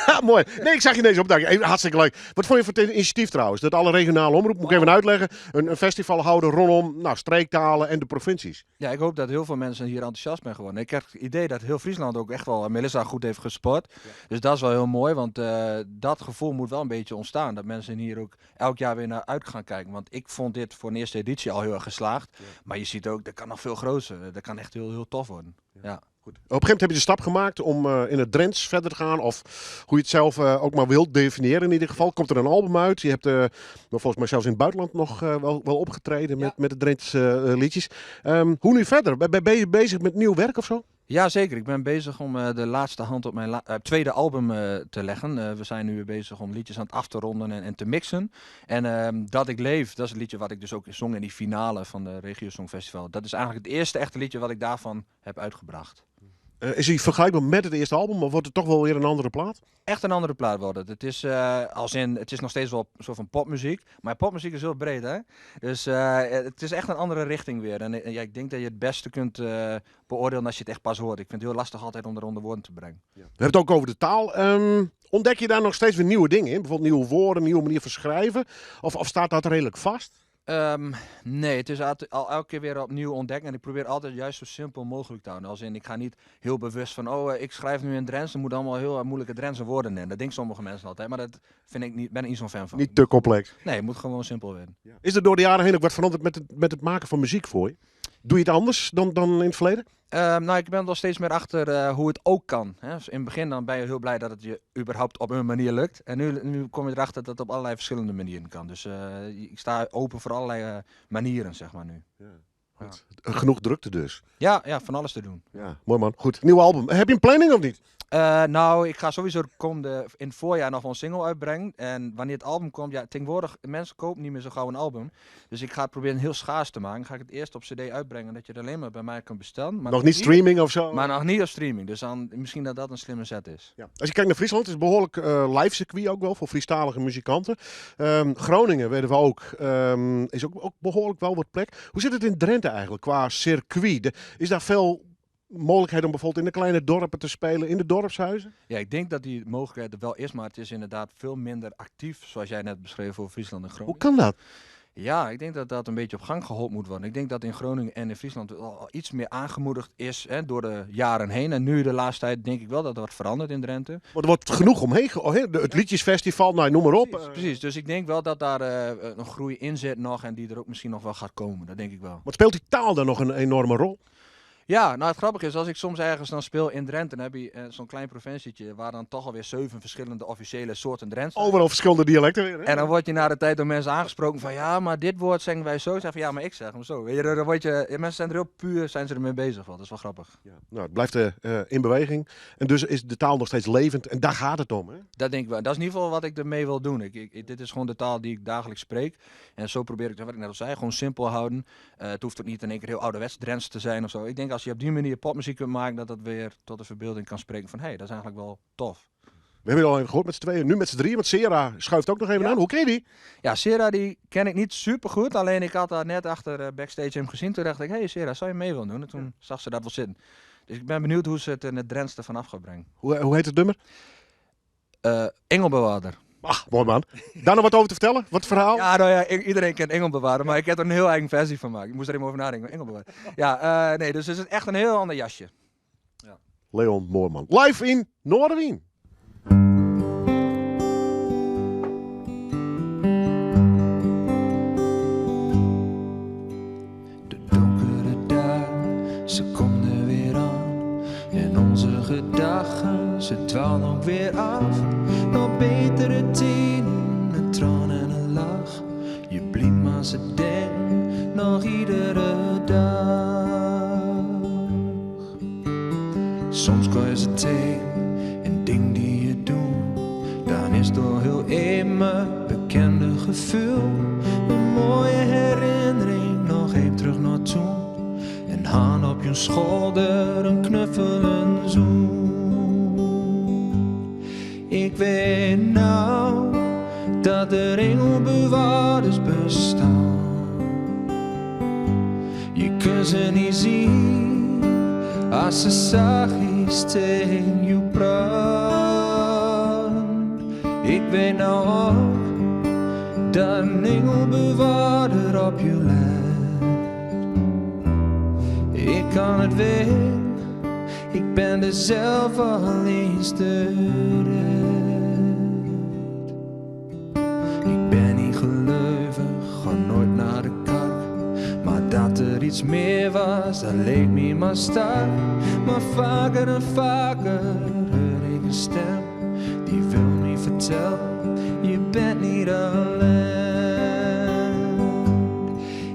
Ja, mooi. Nee, ik zag je ineens opduiken. Even, hartstikke leuk. Wat vond je van het initiatief trouwens? Dat alle regionale omroep, moet ik even uitleggen, een festival houden rondom, nou, streektalen en de provincies. Ja, ik hoop dat heel veel mensen hier enthousiast zijn geworden. Ik heb het idee dat heel Friesland ook echt wel Melissa goed heeft gesport. Dus dat is wel heel mooi, want dat gevoel moet wel een beetje ontstaan. Dat mensen hier ook elk jaar weer naar uit gaan kijken. Want ik vond dit voor een eerste editie al heel erg geslaagd. Maar je ziet ook, dat kan nog veel groter. Dat kan echt heel, heel tof worden. Ja. Goed. Op een gegeven moment heb je de stap gemaakt om in het Drents verder te gaan. Of hoe je het zelf ook maar wilt definiëren in ieder geval. Komt er een album uit. Je hebt volgens mij zelfs in het buitenland nog wel opgetreden met de Drentse liedjes. Hoe nu verder? Ben je bezig met nieuw werk of zo? Ja, zeker. Ik ben bezig om de laatste hand op mijn tweede album te leggen. We zijn nu weer bezig om liedjes aan het af te ronden en te mixen. En Dat Ik Leef, dat is het liedje wat ik dus ook zong in die finale van de Regio Songfestival. Dat is eigenlijk het eerste echte liedje wat ik daarvan heb uitgebracht. Is hij vergelijkbaar met het eerste album, of wordt het toch wel weer een andere plaat? Echt een andere plaat wordt het. Het is als in, het is nog steeds wel een soort van popmuziek, maar popmuziek is heel breed, hè? Dus het is echt een andere richting weer. En ja, ik denk dat je het beste kunt beoordelen als je het echt pas hoort. Ik vind het heel lastig altijd om er onder woorden te brengen. Ja. We hebben het ook over de taal. Ontdek je daar nog steeds weer nieuwe dingen in? Bijvoorbeeld nieuwe woorden, nieuwe manier van schrijven? Of staat dat redelijk vast? Nee, het is al elke keer weer opnieuw ontdekken. En ik probeer altijd juist zo simpel mogelijk te houden. Als in, ik ga niet heel bewust van, oh, ik schrijf nu in Drents, er moeten allemaal heel moeilijke Drentse woorden in. Dat denken sommige mensen altijd, maar dat vind ik niet, ben ik niet zo'n fan van. Niet te complex. Nee, het moet gewoon simpel worden. Ja. Is er door de jaren heen ook wat veranderd met het maken van muziek voor je? Doe je het anders dan in het verleden? Ik ben er steeds meer achter hoe het ook kan. Hè. Dus in het begin dan ben je heel blij dat het je überhaupt op een manier lukt. En nu kom je erachter dat het op allerlei verschillende manieren kan. Dus ik sta open voor allerlei manieren nu. Ja. Goed. Genoeg drukte dus. Ja, ja, van alles te doen. Ja, mooi man. Goed, nieuw album. Heb je een planning of niet? Ik ga sowieso in het voorjaar nog wel een single uitbrengen. En wanneer het album komt, ja, tegenwoordig, mensen kopen niet meer zo gauw een album. Dus ik ga het proberen heel schaars te maken. Ga ik het eerst op cd uitbrengen, dat je het alleen maar bij mij kunt bestellen. Maar nog nog niet streaming of zo? Maar nog niet op streaming. Dus dan, misschien dat dat een slimme zet is. Ja. Als je kijkt naar Friesland, het is een behoorlijk live circuit ook wel voor Friestalige muzikanten. Groningen, weten we ook, is ook behoorlijk wel wat plek. Hoe zit het in Drenthe eigenlijk qua circuit? Is daar veel mogelijkheid om bijvoorbeeld in de kleine dorpen te spelen, in de dorpshuizen? Ja, ik denk dat die mogelijkheid er wel is, maar het is inderdaad veel minder actief, zoals jij net beschreef voor Friesland en Groningen. Hoe kan dat? Ja, ik denk dat dat een beetje op gang geholpen moet worden. Ik denk dat in Groningen en in Friesland al iets meer aangemoedigd is, hè, door de jaren heen. En nu de laatste tijd denk ik wel dat er wat verandert in Drenthe. Maar er wordt genoeg omheen oh, hè, het liedjesfestival, noem maar op. Precies, precies. Dus ik denk wel dat daar een groei in zit nog en die er ook misschien nog wel gaat komen. Dat denk ik wel. Maar speelt die taal daar nog een enorme rol? Ja, het grappige is, als ik soms ergens dan speel in Drenthe, dan heb je zo'n klein provincietje waar dan toch alweer 7 verschillende officiële soorten Drents zijn. Overal verschillende dialecten weer, hè? En dan word je na de tijd door mensen aangesproken van, ja, maar dit woord zeggen wij zo. Ik zeg van, ja, maar ik zeg hem zo. Weet je, dan word je, ja, mensen zijn er heel puur, zijn ze ermee bezig wel. Dat is wel grappig. Ja. Het blijft in beweging. En dus is de taal nog steeds levend en daar gaat het om, hè? Dat denk ik wel. Dat is in ieder geval wat ik ermee wil doen. Dit is gewoon de taal die ik dagelijks spreek. En zo probeer ik, wat ik net al zei, gewoon simpel houden. Het hoeft ook niet in één keer heel ouderwets Drents te zijn of zo. Ik denk als je op die manier popmuziek kunt maken, dat dat weer tot de verbeelding kan spreken van, hé, hey, dat is eigenlijk wel tof. We hebben het al even gehoord met z'n tweeën, nu met z'n drieën, want Sera schuift ook nog even aan. Hoe ken je die? Ja, Sera die ken ik niet supergoed, alleen ik had haar net achter backstage hem gezien. Toen dacht ik, hé, hey, Sera, zou je mee willen doen? En toen zag ze dat wel zitten. Dus ik ben benieuwd hoe ze het in het Drentse vanaf gaat brengen. Hoe heet het nummer? Engelbewaarder. Ah, moai man. Daar noch wat over te fertellen? Wat ferhaal? Ja, nou ja, iedereen kent Engelbewaarder, maar ik heb er een heel eigen versie van gemaakt. Ik moest er even over nadenken. Engelbewaarder. Ja, nee, dus het is echt een heel ander jasje. Ja. Leon Moorman. Live yn Noardewyn. De donkere dagen, ze komen weer aan. En onze gedachten, ze dwalen ook weer af. Nog betere tijden, een traan en een lach. Je blijft maar ze denken, nog iedere dag. Soms kan je ze tegen en ding die je doet. Dan is door heel even bekende gevoel. Een mooie herinnering, nog even terug naar toen. Een hand op je schouder, een knuffel, een zoen. Ik weet nou dat er engelbewaarders bestaan. Je kunt ze niet zien als ze zachtjes tegen je praat. Ik weet nou ook dat een engelbewaarder op je let. Ik kan het weten, ik ben er zelf al eens terecht. Ik ben niet gelovig, ga nooit naar de kerk. Maar dat er iets meer was, dat leek me maar sterk. Maar vaker en vaker hoor ik een stem die wil me vertellen, je bent niet alleen.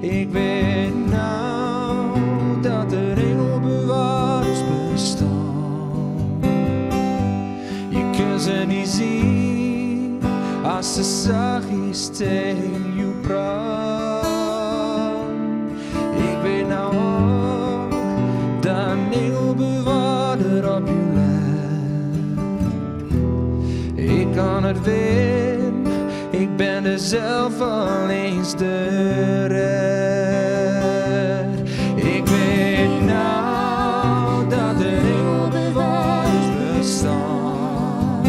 Ik weet nou dat er engelbewaarders bestaan. Je kunt ze niet zien als ze zachtjes tegen je praat. Ik weet nou ook dat een engelbewaarder op je let. Ik kan het weten, ik ben er zelf al eens de red. Ik weet nou dat er engelbewaarders bestaan.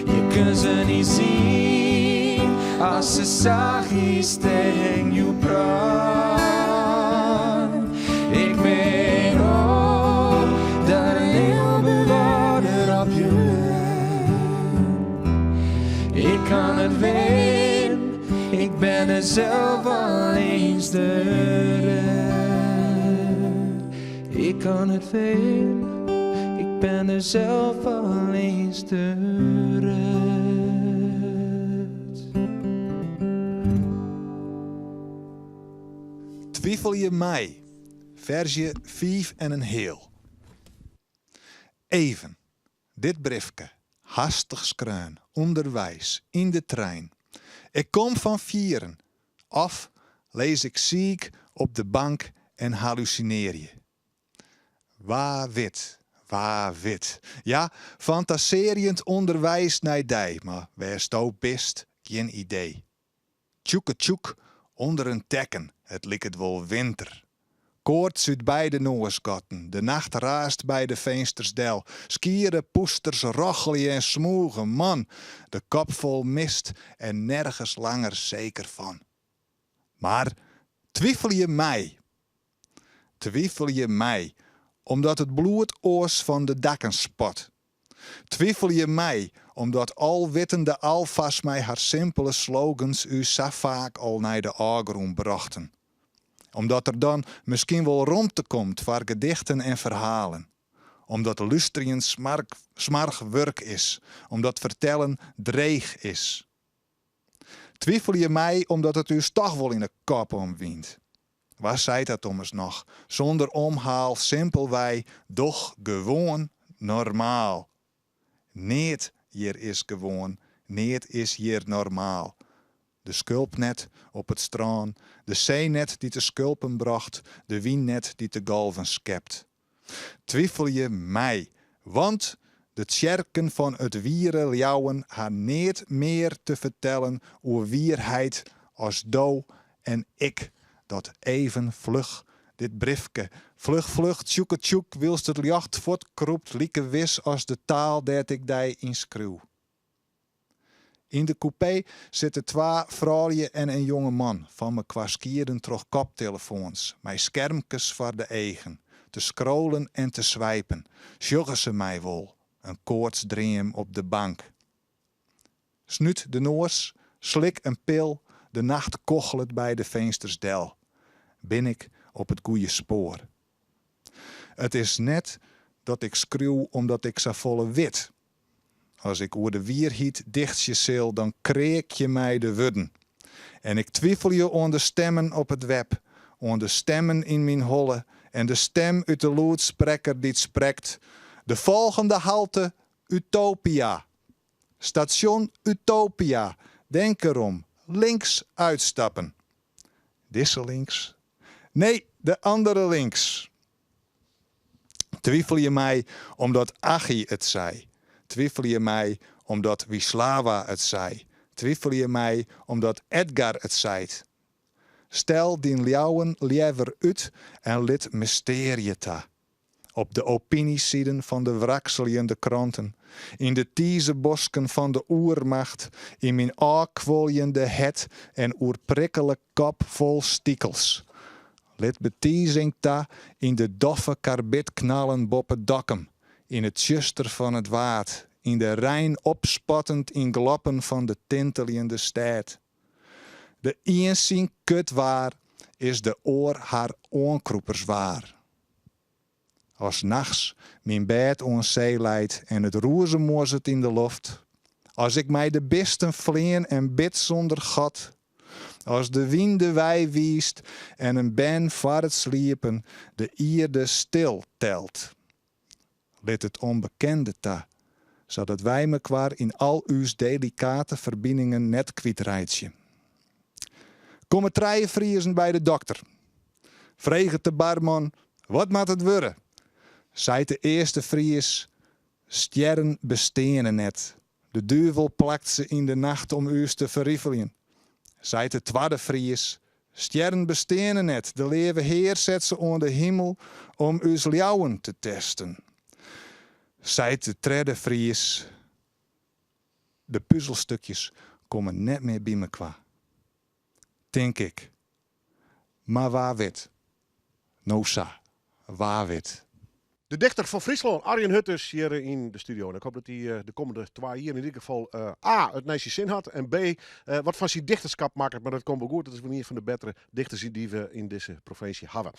Je kunt ze niet zien als ze zachtjes tegen je praat. Ik weet ook dat een engelbewaarder op je let. Ik kan het weten, ik ben er zelf al eens de red. Ik kan het weten, ik ben er zelf al eens de red. Twivel je mij, versie 5 en een heel. Even, dit briefke, hastig skreun, onderwijs, in de trein. Ik kom van vieren, of lees ik ziek op de bank en hallucineer je. Waar wit, waar wit. Ja, fantaserend onderwijs naar dij, maar waar sto bist, geen idee. Tjoeke tjoek, onder een tekken, het liek het wel winter. Koorts uit beide noorskatten, de nacht raast bij de vensters del. Skieren, poesters, rochelje en smoegen, man. De kop vol mist en nergens langer zeker van. Maar twijfel je mij? Twijfel je mij, omdat het bloed oors van de dakken spat. Twijfel je mij, omdat alwittende alfa's mij haar simpele slogans u zo vaak al naar de afgrond brachten. Omdat er dan misschien wel romte komt voor gedichten en verhalen. Omdat luisteren smarg werk is. Omdat vertellen dreig is. Twijfel je mij omdat het u toch wel in de kop omwint. Waar zei dat Thomas nog? Zonder omhaal, simpelwei, doch gewoon normaal. Niet hier is gewoon, niet is hier normaal. De skulpnet op het strand, de zeenet die de skulpen bracht, de wiennet die de golven skept. Twijfel je mij, want de tjerken van het wiere ljouwen haar niet meer te vertellen oer wierheid als do en ik, dat even vlug dit briefke. Vlug, vlug, tjoeke, tjoek, wilst het jacht voortkroept, lieke wis als de taal dat ik dij inschreeuw. Yn de kûpee sitte twa froulju en in jongeman, fan mekoar skieden troch koptelefoans, mei skermkes foar de eagen, te scrollen en te swipen. Sjogge se my wol, in koartsdream op de bank. Snút de noas, slik in pil, de nacht kochelet by de finsters del. Bin ik op it goeie spoar? It is net dat ik skriuw omdat ik safolle wit. As ik oer de wierheid dichtsje sil, dan kreakje my de wurden. En ik twifelje oan de stemmen op it web, oan de stemmen yn myn holle en de stem út de lûdsprekker dy't sprekt, De folgjende halte, Utopia! Station Utopia, denk erom, links uitstappen. Dizze links? Nee, de andere links! Twifelje my omdat Aggie it sei. Twifelje my omdat Wislawa it sei. Twifelje my omdat Edgar it seit. Stel dyn leauwen leaver út en lit mystearje ta. Op de opinysiden fan de wrakseljende kranten, yn de tizebosken fan de oermacht, yn myn ôfkuoljende hert en oerprikkele kop fol stikels. Lit betizing ta yn de doffe karbidknallen boppe Dokkum, yn it tsjuster fan it Waad, yn de rein opspattend yn gloppen fan de tinteljende stêd. De ien syn kut waar is de oar har oankrûperswaar. As nachts myn bêd oan see leit en it rûzemuozzet yn de loft, as ik mei de bisten flean en bid sûnder God, as de wyn de wei wiist en in bern foar it sliepen de ierde stil telt. Lit it ûnbekende ta, sadat wy mekoar yn al ús delikate ferbiningen net kwytreitsje. Komme trije Friezen by de dokter. Freget de barman, Wat moat it wurde? Seit de earste Fries, Stjerren besteane net. De duvel plakt se yn de nacht om ús te ferrifeljen. Seit de twadde Fries, Stjerren besteane net, de leave Hear set se oan de himel om ús leauwen te testen. Seit de tredde Fries, De puzelstukjes komme net mear by mekoar. Tink ik. Mar wa wit. No sa, wa wit. De dichter fan Fryslân, Arjen Hut is hjir yn de studio. En ik hoop dat hy de kommende twa jier yn ieder gefal A, it nei syn sin hat en B, wat fan syn dichterskap makket. Mar dat komt wol goed, dat is wol ien fan de bettere dichters dy't we yn dizze provinsje hawwe.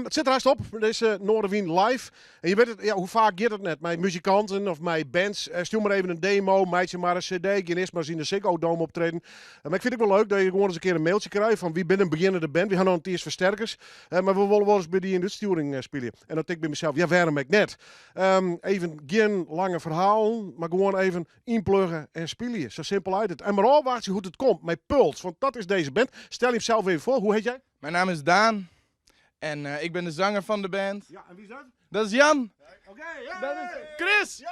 It sit der hast op, dizze Noardewyn live. En je witte it, ja, hoe faak giet it net mei muzikanten of mei bands. Stjoer mar even in demo, meitsje mar in cd, gean earst mar ris yn de Ziggo Dome optreden. Mar ik fyn it ek wol leuk dat je gewoan ris in kear in mailtsje krije fan wy binne in begjinnende band, wy ha noch net iens fersterkers, mar we wolle wol ris by dy yn de útstjoering spylje. En dan tink ik by mysels, ja wêrom ek net? Even gjin lange ferhalen, mar gewoan even ynplugge en spylje. Sa simpel leit it. En mar ôfwachtsje hoe't it komt mei Puls, want dat is deze band. Stel jimsels even foar, hoe heet jij? Mijn naam is Daan en ik ben de zanger van de band. Ja, en wie is dat? Dat is Jan. Oké, okay, Dat is Chris.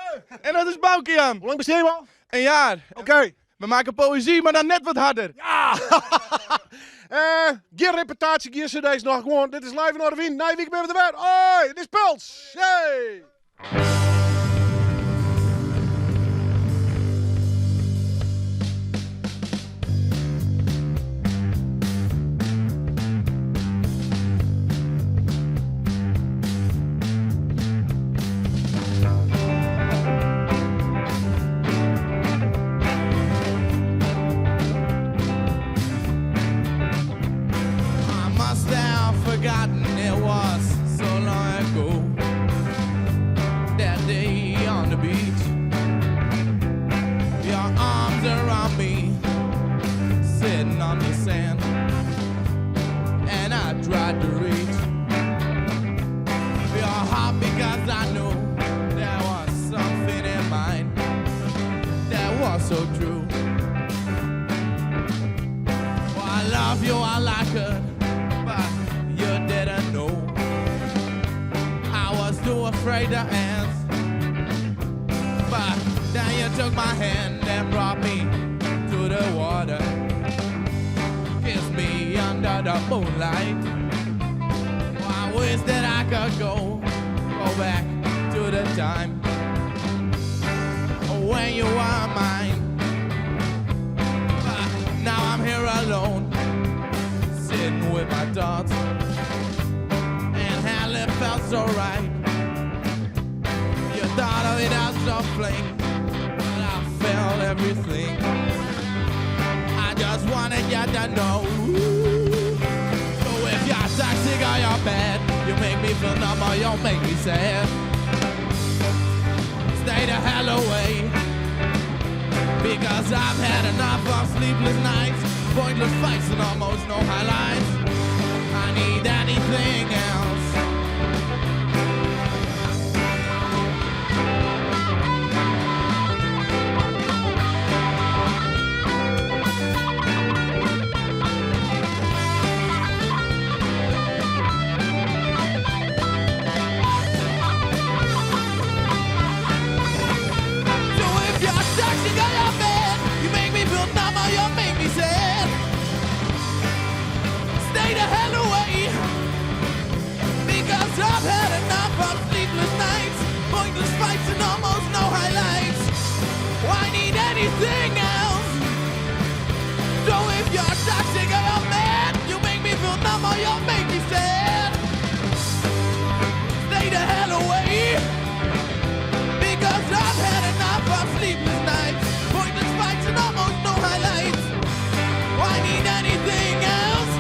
En dat is Bouke Jan. Hoe lang bestean je al? Een jaar. Oké. We maken poëzie, maar dan net wat harder. Ja! Gjin repetaasje, gjin cd's noch, gewoan, dit is live yn Noardewyn. Nije wike binne we der wer. Hoi, dit is Puls! Yay! I must have forgotten it was so long ago. That day on the beach, your arms around me, sitting on the sand, and I tried to reach your heart because I knew there was something in mine that was so true. Well, I love you, I like it, but you didn't know. I was too afraid to ask. But then you took my hand and brought me to the water. Kissed me under the moonlight. Oh, I wish that I could go back to the time when you were mine. I'm here alone, sitting with my thoughts. And hell, it felt so right. You thought of it as a flame, but I felt everything. I just wanted you to know. So if you're toxic or you're bad, you make me feel numb or you make me sad. Stay the hell away. Because I've had enough of sleepless nights, pointless fights, and almost no highlights. I need anything else. So if you're toxic or you're bad, you make me feel numb or you make me sad. Stay the hell away. Because I've had enough of sleepless nights, pointless fights, and almost no highlights. Why need anything else? So if you're toxic or you're mad, you make me feel numb or you make me sad. Stay the hell away. Because I've had enough of sleepless nights, pointless fights, and almost no highlights. Why need anything else?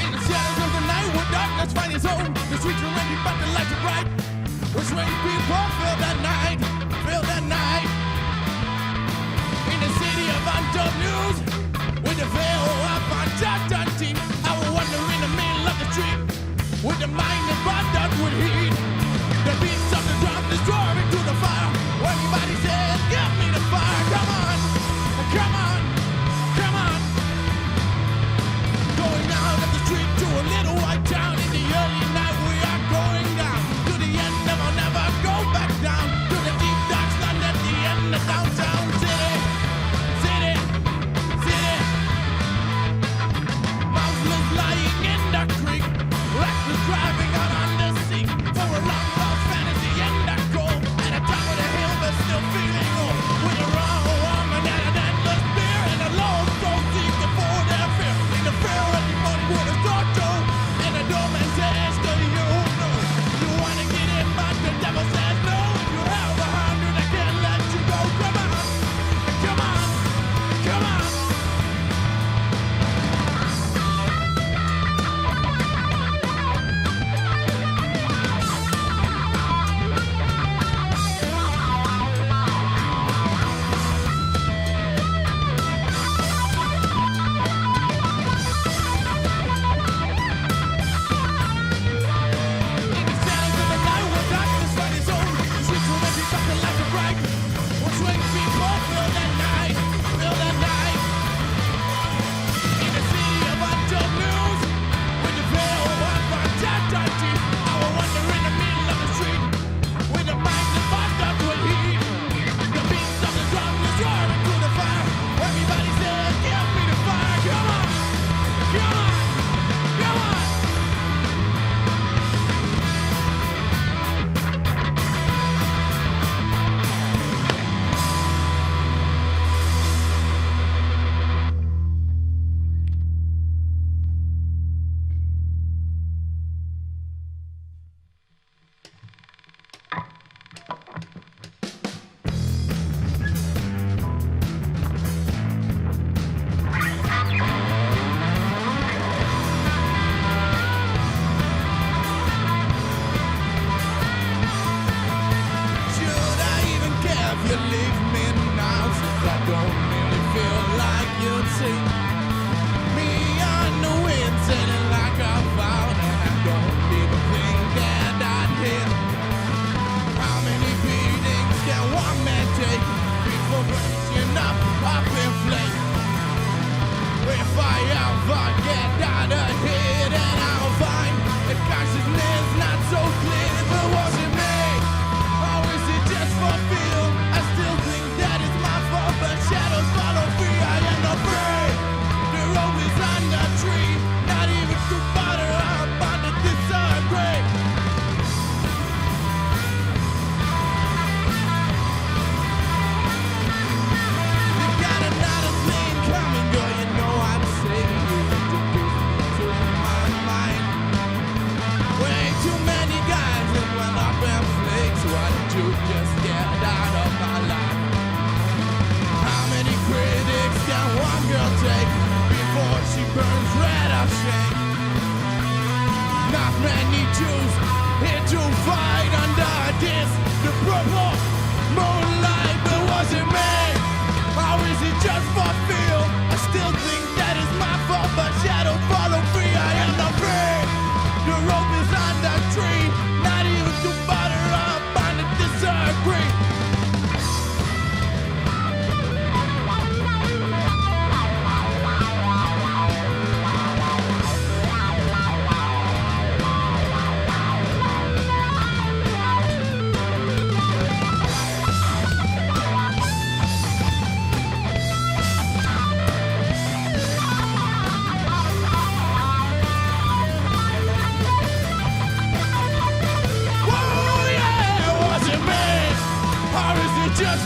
In the shadows of the night, where darkness finds its home, the streets are empty, but the lights are bright. Where strange people fill the night, fill the night. In the city of untold news, with the veil of uncertainty, I will wander in the middle of the street, with the mind that burned up with heat. The beats of the drum is driving to the fire. Everybody says, "Give me the fire! Come on, come on, come on!" Going out of the street to a little white town in the early night. We are going down to the end, never, never go back down to the deep dark land at the end of downtown city, city, city. Mouseless lying in the creek, reckless driving out on the sea for a long lost fantasy in the cold. At the top of the hill, but still feeling old. With a wrong woman and an endless beer and a lost soul seeking for their fear. In the fear every morning with a start to, and the doorman says to you, no. You wanna get in, but the devil says no. If you have 100, I can't let you go. Come on, come on, come on. In the shadows of the night, where darkness finds its own, the streets are empty, but the lights are bright. Where strange people fill the night, fill the night. In the city of untold news, with the veil of uncertainty, I will wander in the middle of the street, with the mind that burned up with heat. The beats of the drum is roaring through the fire. Everybody says, "Give me the fire! Come on, come on, come on!" Should I even care if you leave me now? Since I don't really feel like you'd see me on the wind, sailing like a cloud, and I don't even think that I'd hit. How many beatings can one man take before breaking up, up in flames? If I ever get out of here, then I'll find that consciousness not so clear.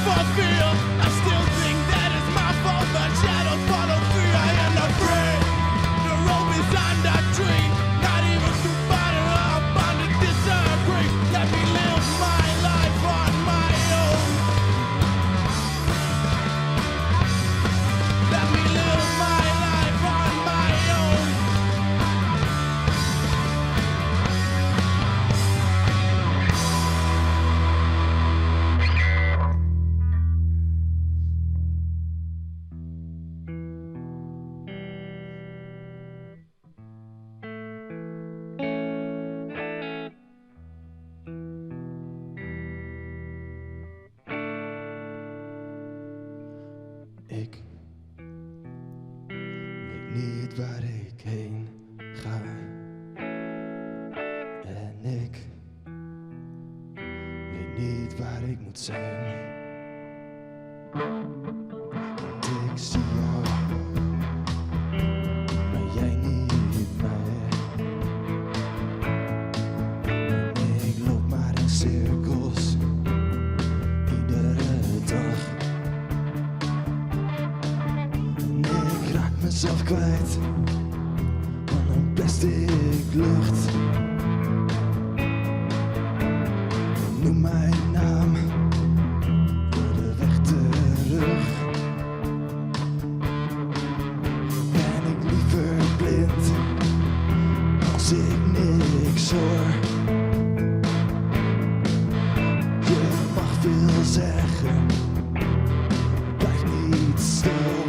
for fear. I still think that it's my fault, but shadows follow fear. I am not free. The rope is under tree. Not even to butter up on the disagree. Let me live my life on my own. Let me live my life on my own. Ik weet niet waar ik heen ga. En ik weet niet waar ik moet zijn. Want ik zie jou, maar jij niet mij. En ik loop maar in cirkels, iedere dag. En ik raak mezelf kwijt van een plastic lucht. Noem mijn naam voor de weg terug. Ben ik liever blind als ik niks hoor? Je mag veel zeggen, blijf niet stil.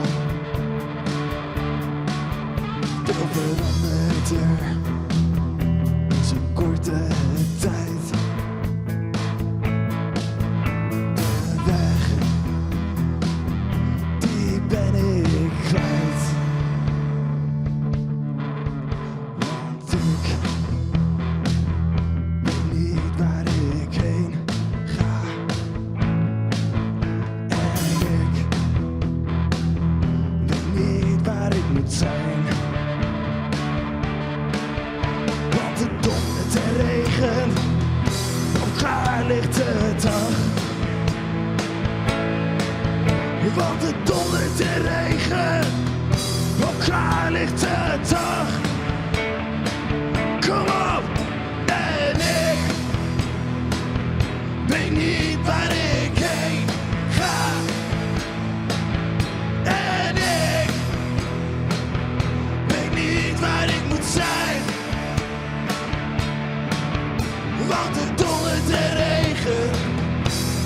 Veel verandert er in zo'n korte tijd. De weg, die ben ik kwijt. Want ik weet niet waar ik heen ga. En ik weet niet waar ik moet zijn. Want het dondert en regent op klaarlichte dag. Want het dondert en regent op klaarlichte dag. Kom op! En ik weet niet waar ik heen ga. En ik weet niet waar ik moet zijn. Want het dondert en regent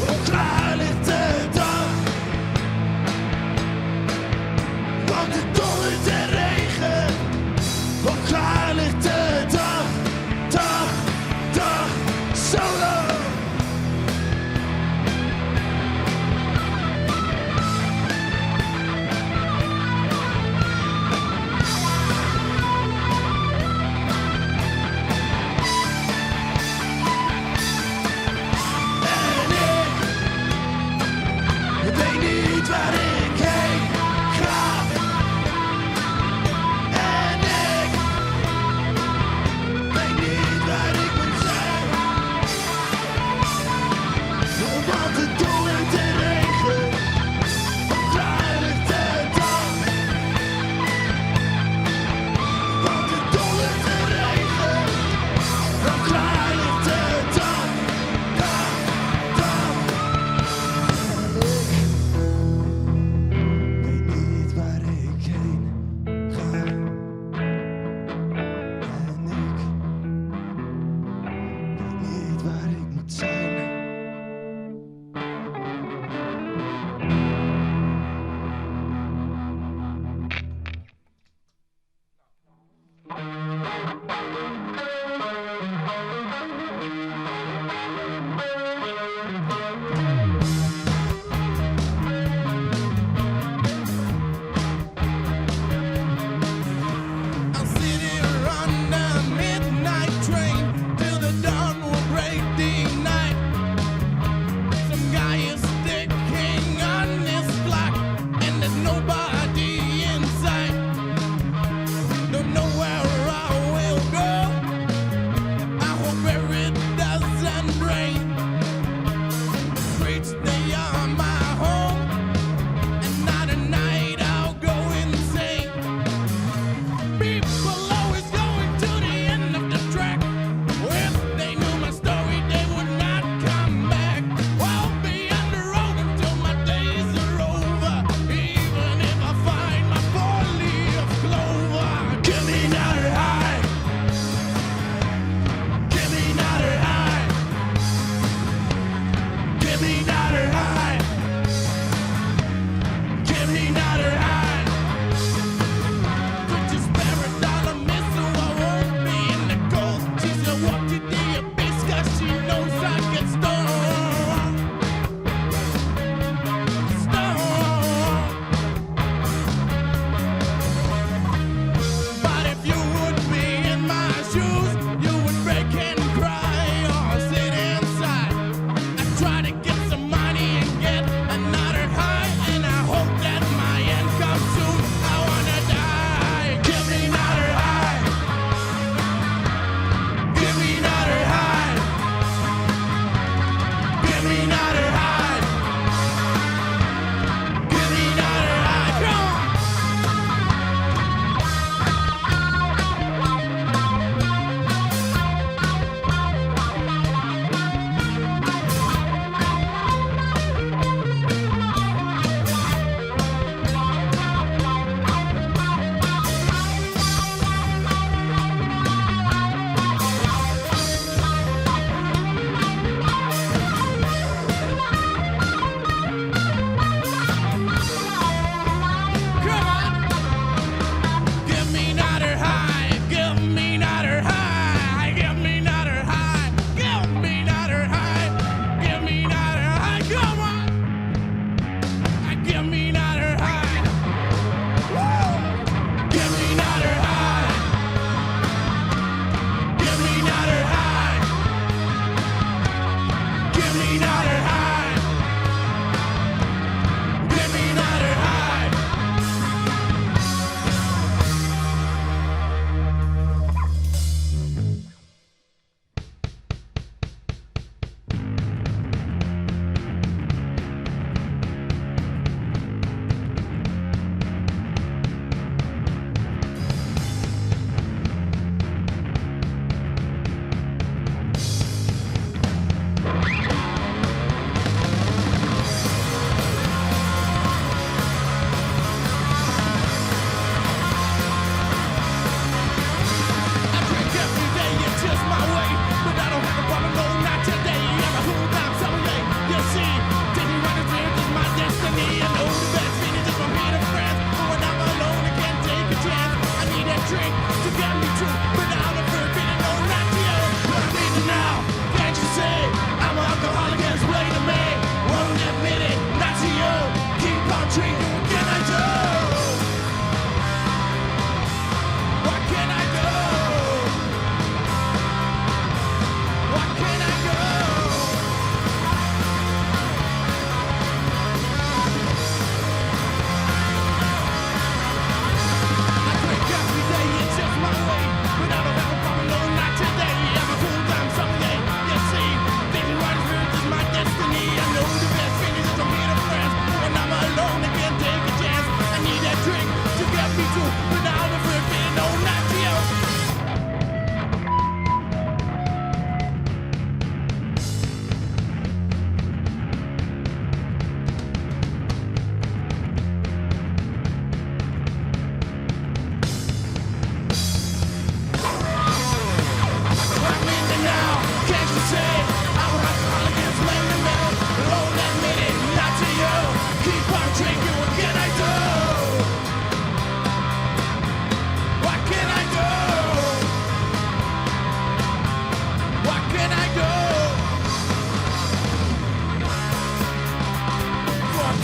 op klaarlichte dag. Want het dondert en regent op klaarlichte dag. Dag, dag, solo. En ik weet niet waar ik heen ga. En ik weet niet waar ik moet zijn. Want het dondert en regent op klaarlichte dag. Want het dondert en regent op klaarlichte dag. Dag, dag.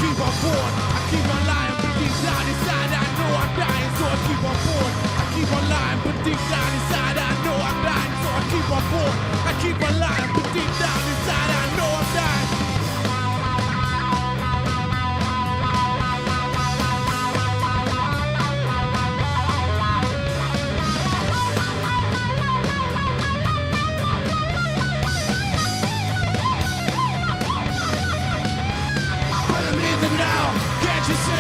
keep on pouring. I keep on lying, but deep down inside I know I'm dying. So I keep on pouring. I keep on lying, but deep down inside I know I'm dying. So I keep on pouring. I keep on lying, but deep down inside I know I'm dying. But I'm leaving now. Can't you see?